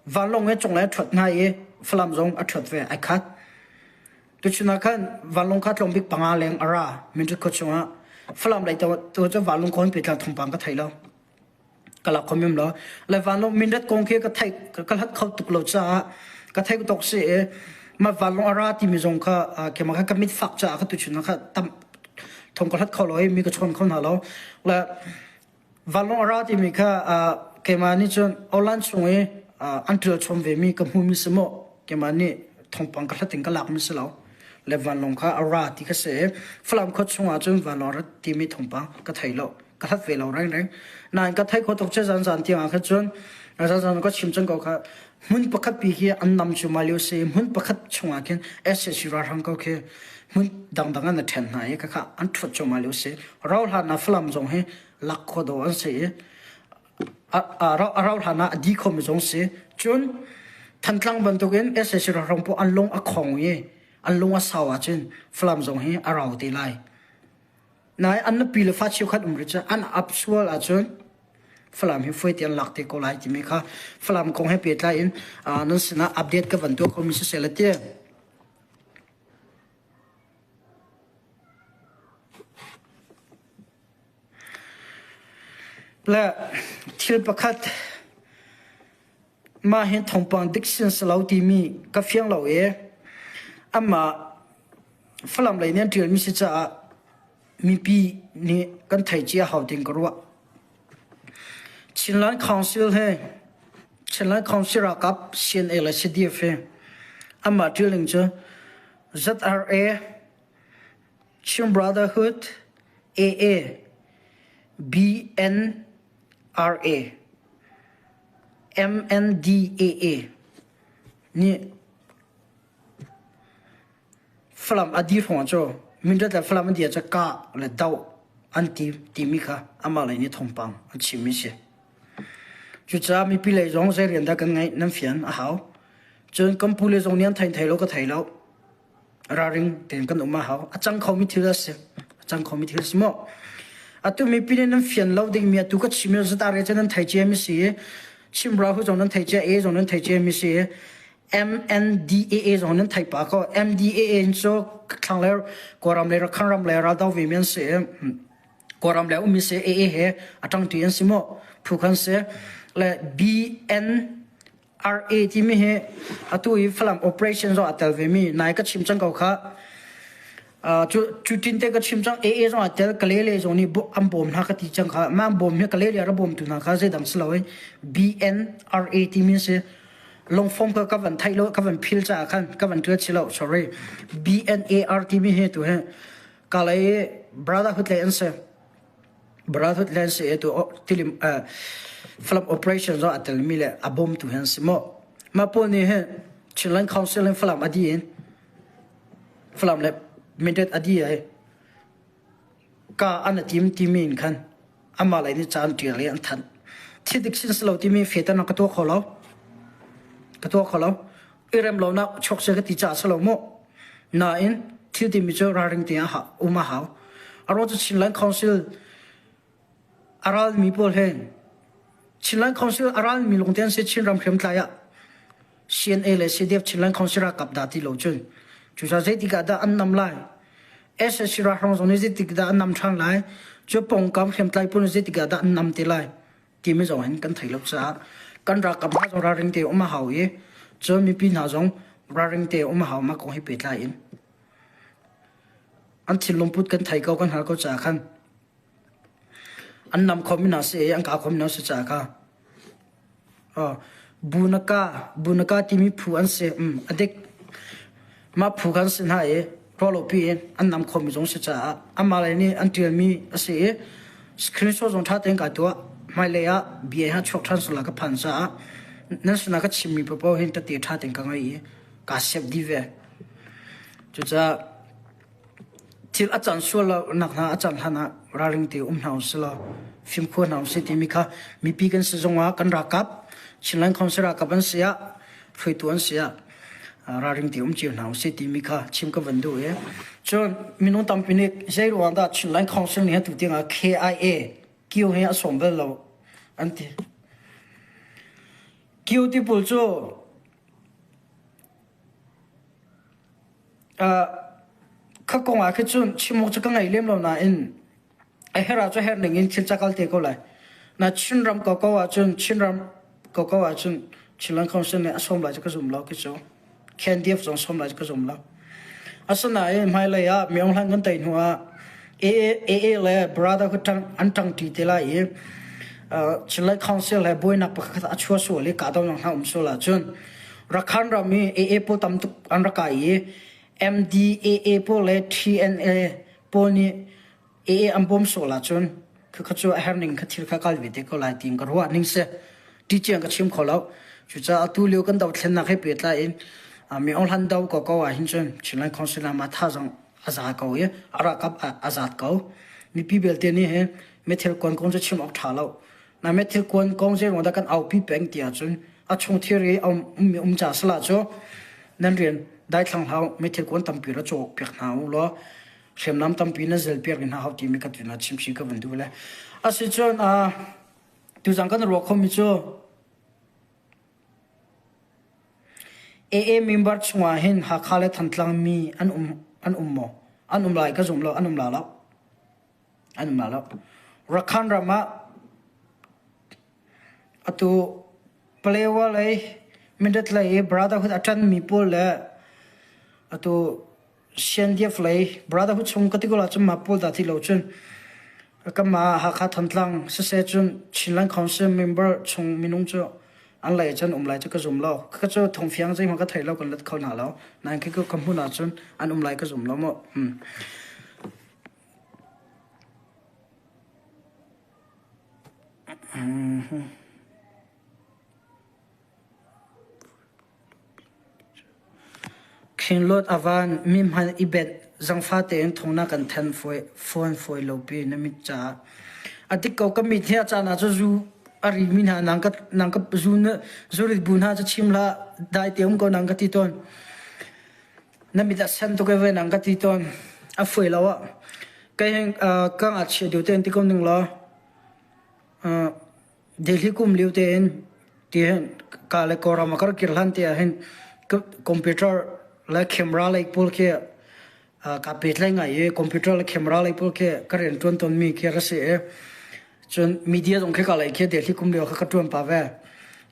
vanlawng he cung le ṭhuat hna i Falam zong a ṭhuat ve ai khat. Tuchun ah khan vanlawng kha tlawmbik panga leng a ra Mindat khua chungah Falam lei tu cu vanlawng kong pitlang thawngpang ka thei lo. Ka lak kho mem lo. Le vanlawng Mindat kong khi ka thei ka hlat kho tuk lo caah ka thei tuk si i ma vanlawng a ra timi zong kha keimah kha ka mit fak caah ka tuchun ah kha tam thong ka hlat kho lo i mi ka chawn kho hna lo. Le Vanlawng a ra timi kha keimah nih cun Awlan chung i an ṭial chom vemi ka hmumi si maw keimah nih thawngpang ka hlat in ka lakmi si lo. Le vanlawng kha a ra ti kha si i Falam khua chungah cun vanlawng a rat timi thawngpang ka thei lo. Ka hlat ve lo rengreng. Nain ka theih khawh tuk cu zanzan tiang ah khan cun zanzan ka chim cang ko kha hmun pakhat pi hi an nam cu ma lio si hmun pakhat chungah khin SAC ralhrang ko khi hmun dangdang an ṭhen hna i khakha an ṭhuat cuahmah lio si. Rau hlan ah Falam zong hi lak khawh dawh an si i a rau hlan ah a di khomi zong si. Cun Thantlang bantukin SAC ralhrang pawl an lung a khong i an lung a sau ahcun Falam zong hi a rau te lai. Nai an nupi le fa cheukhat um rih cu an ap sual ahcun Falam hi fuai te an lak te ko lai timi kha Falam kong he pehtlai in nan sinah update ka van tuah khomi siseh le ti. Le thil pakhat mah hi thawngpang dik sin si lo timi ka fiang lo i amah Falam lei nih an ṭialmi si caah mipi nih kan thei cia hau ding ka ruah. Chinland Council he Chinland Council ralkap CNA le CDF he amah ṭial ning cu ZRA Chin Brotherhood AA BNRA MNDAA nih Falam a dir hrawng cu Mindat le Falam an dir cu kah le doh an ti timi kha amah lei nih thawngpang an chimmi si. Cucaah mipi lei zong zei rian dah kan ngeih nan fian a hau. Cun kan pu le zong nih an thei thei lo ka thei lo. Ralring tein kan um a hau. A cang khomi thil a si. A cang khomi thil a si maw? Atu mipi nih nan fian lo dingmi atu ka chim zatare cu nan thei cia mi si. Chimra hu zong nan thei cia, A zong nan thei cia mi si. MNDAA zong nan thei pa ko. MDAA cu thlang le Kawlram le Rakhine ram le raldo ve mi an si. Kawlram le ummi si AA he a ṭangṭi an si maw? Phu khan si. Le BNRA timi hi atu i Falam operation zong a tel ve mi nai ka chim cang ko kha. Cu cu tin te ka chim cang AA zong a tel Kale le zong nih an bawm hna ka ti cang kha. Mah an bawm hi Kale le a bawmtu hna kha zeidang si lo BNRA timi si. Lungfawm ka ka van theih lo ka van phil caah khan ka van ṭial si lo sorry BNAR timi hi tu hi Kalay Brotherhood le an si Brotherhood le an si tu tilim Falam operation zong a telmi le a bawmtu hi an si maw mah pawl nih hin Chinland Council in Falam a di in Falam le Mindat a di ai ka an a tim timi in khan amah lei nih ca an ṭial i an thanh. Thil dik sin si lo timi fetan ka tuah kho lo. Ka tuah kho lo. I rem lonak chuak se ka ti caah si lo mu. Nain thil timi cu ralring te ah um a hau. A ruang cu Chinland Council a ralmi pawl he Chinland Council a ralmi lungte an si Chinram hriamtlai ah CNA le CDF Chinland Council ralkap dah ti lo cun cucaah zeitik ah dah an nam lai SSC ralhrang zong nih zeitik dah an nam ṭhan lai cu pawngkam hriamtlai pawl nih zeitik ah dah an nam te lai timi zong hin kan thei lo caah kan ralkap hna zong ralring te um a hau i cun mipi hna zong ralring te um a hau mah kong he pehtlai in an thinlung put kan thei ko kan hngal ko caah khan an nam khomi hna si i an kah khomi hna si caah kha Bunaka Bunaka timi phu an si a dik mah phu kha an si hna i ruahlopi in an nam khomi zong si caah amah lei nih an ṭialmi a si i screenshot zong ṭha tein kai tuah hmailei ah bia hi a chuak ṭhan sual lai ka phan caah nan sinah ka chimmi paohpaoh hin tete ṭha tein ka ngei i kaa siap dih ve cucaah. Thil a can sual lo nak hna a can hlan ah ralring te um hna usih law fimkhur hna usih timi kha mipi kan si zong ah kan ralkap Chinland Council ralkap an si ah hruaitu an si ah ralring te um cio hna usih timi kha chim ka van duh i cun minung tampi nih zei ruang dah Chinland Council nih atu tiang ah KIA kio he a sawm bal lo an ti. Kio ti pawl cu Kha kong ah khin cun chim awk cu ka ngei lem lo nain a herh ah cu herh ning in thil ca kal te ko lai. Na Chinram koko ahcun Chinram koko ahcun Chinland Council nih a sawm lai cu ka zum lo khi cu. KNDF zong sawm lai cu ka zum lo. Asinain hmailei ah Myo Hlan kan tei hnu ah AA, AA le Brotherhood ṭang, an ṭangṭi te lai i Chinland Council he buainak pakhat a chuah sual i kahdohnak hna um sual ahcun Rakhan ram i AA pawl tam tuk an rak kai i MDAA pawl le TNA pawl nih AA an bawm sual ahcun khakha cu a herning kha thil kha kal ve te ko lai tiin ka ruah ning si. Ti ciang ka chim kho lo. Cucaah atu lio kan dothlennak he pehtlai in mi Aung Hlan do ko ko ah hin cun Chinland Council ah mah thazaang a za ko i a ralkap a zat ko. Mipi belte nih hin methil kuan kong cu chim awk ṭha lo. Na methil kuan kong zeiruang dah kan aupi peng ti ahcun a chung thilri a ummi um ca sala cu nan rian daithlang hau methil kuan tampi ra cawk piak hna u law hriamnam tampi na zel piak hna hau timi ka tuna chimchi ka van duh le asicun tuzang kan ruah khomi cu AA member chungah hin Hakha le Thantlang mi an um an um maw an um lai ka zum lo an um la lo an um la lo Rakhan ram ah atu Palewa lei Mindat lei i Brotherhood a ṭanmi pawl le atu Siandiaf lei Brotherhood chung ka ti ko ahcun mah pawl dah ti lo cun kanmah Hakha Thantlang siseh cun Chinland Council member chung minung cu an lei cun um lai cu ka zum lo. Ka cu thawngfiang zeihmanh ka thei lo kan let kho hna lo. Nain khi ka hmun ahcun an um lai ka zum lo mu. Hmm. Mm-hmm. Khinglawt a van, mi hmanh i benh, zangfah tein thong na kan then fawn fawi lopi na mit caah. A dik ko ka mit hi a caan ah cu zu a rimi hna nang ka nang ka zu na zurit bu hna cu chim hlah dai te um ko nang ka ti tawn. Na mit a sen tuk e ve nang ka ti tawn. A fawi lo ah. Kei hin ka ngakchia deuh tein ti ko ning law. Delhi kum lio tein tihin ka le Kawlram a kar kir hlan te ahhin computer le camera lei pawl khi kaa pehtlai ngai i computer le camera lei pawl khi ka rian ṭuan tawnmi khi a si i cun media zong khi ka lei khi Delhi kum lio kha ka ṭuan pah ve.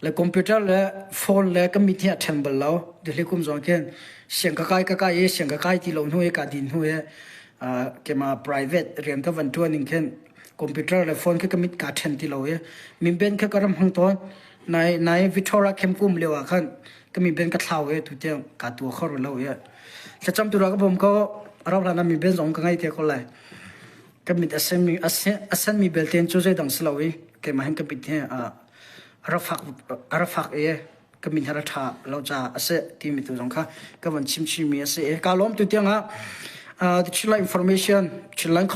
Le computer le phone le ka mit hi a ṭhen bal lo. Delhi kum zong khin siang ka kai ka kai i siang ka kai ti lo hnu i ka din hnu i keimah private rian ka van ṭuan ning khin computer le phone khi ka mit kaa ṭhen ti lo i minben kha ka ram hmang tawn. Nai nai Victoria camp kum lio ah khan ka minben ka thlau i tutiang kaa tua kho rih lo i thlacam tu ka bawm ko rau hlan ah minben zong ka ngei te ko lai. Ka mit a senmi a senmi belte cu zeidang si lo i keimah hin ka mit hi a ra fak a ra fak i ka min har a ṭha lo caah a si timi tu zong kha ka van chim chimmi a si i kaa lawm tu tiang ah the Chinland information Chinland.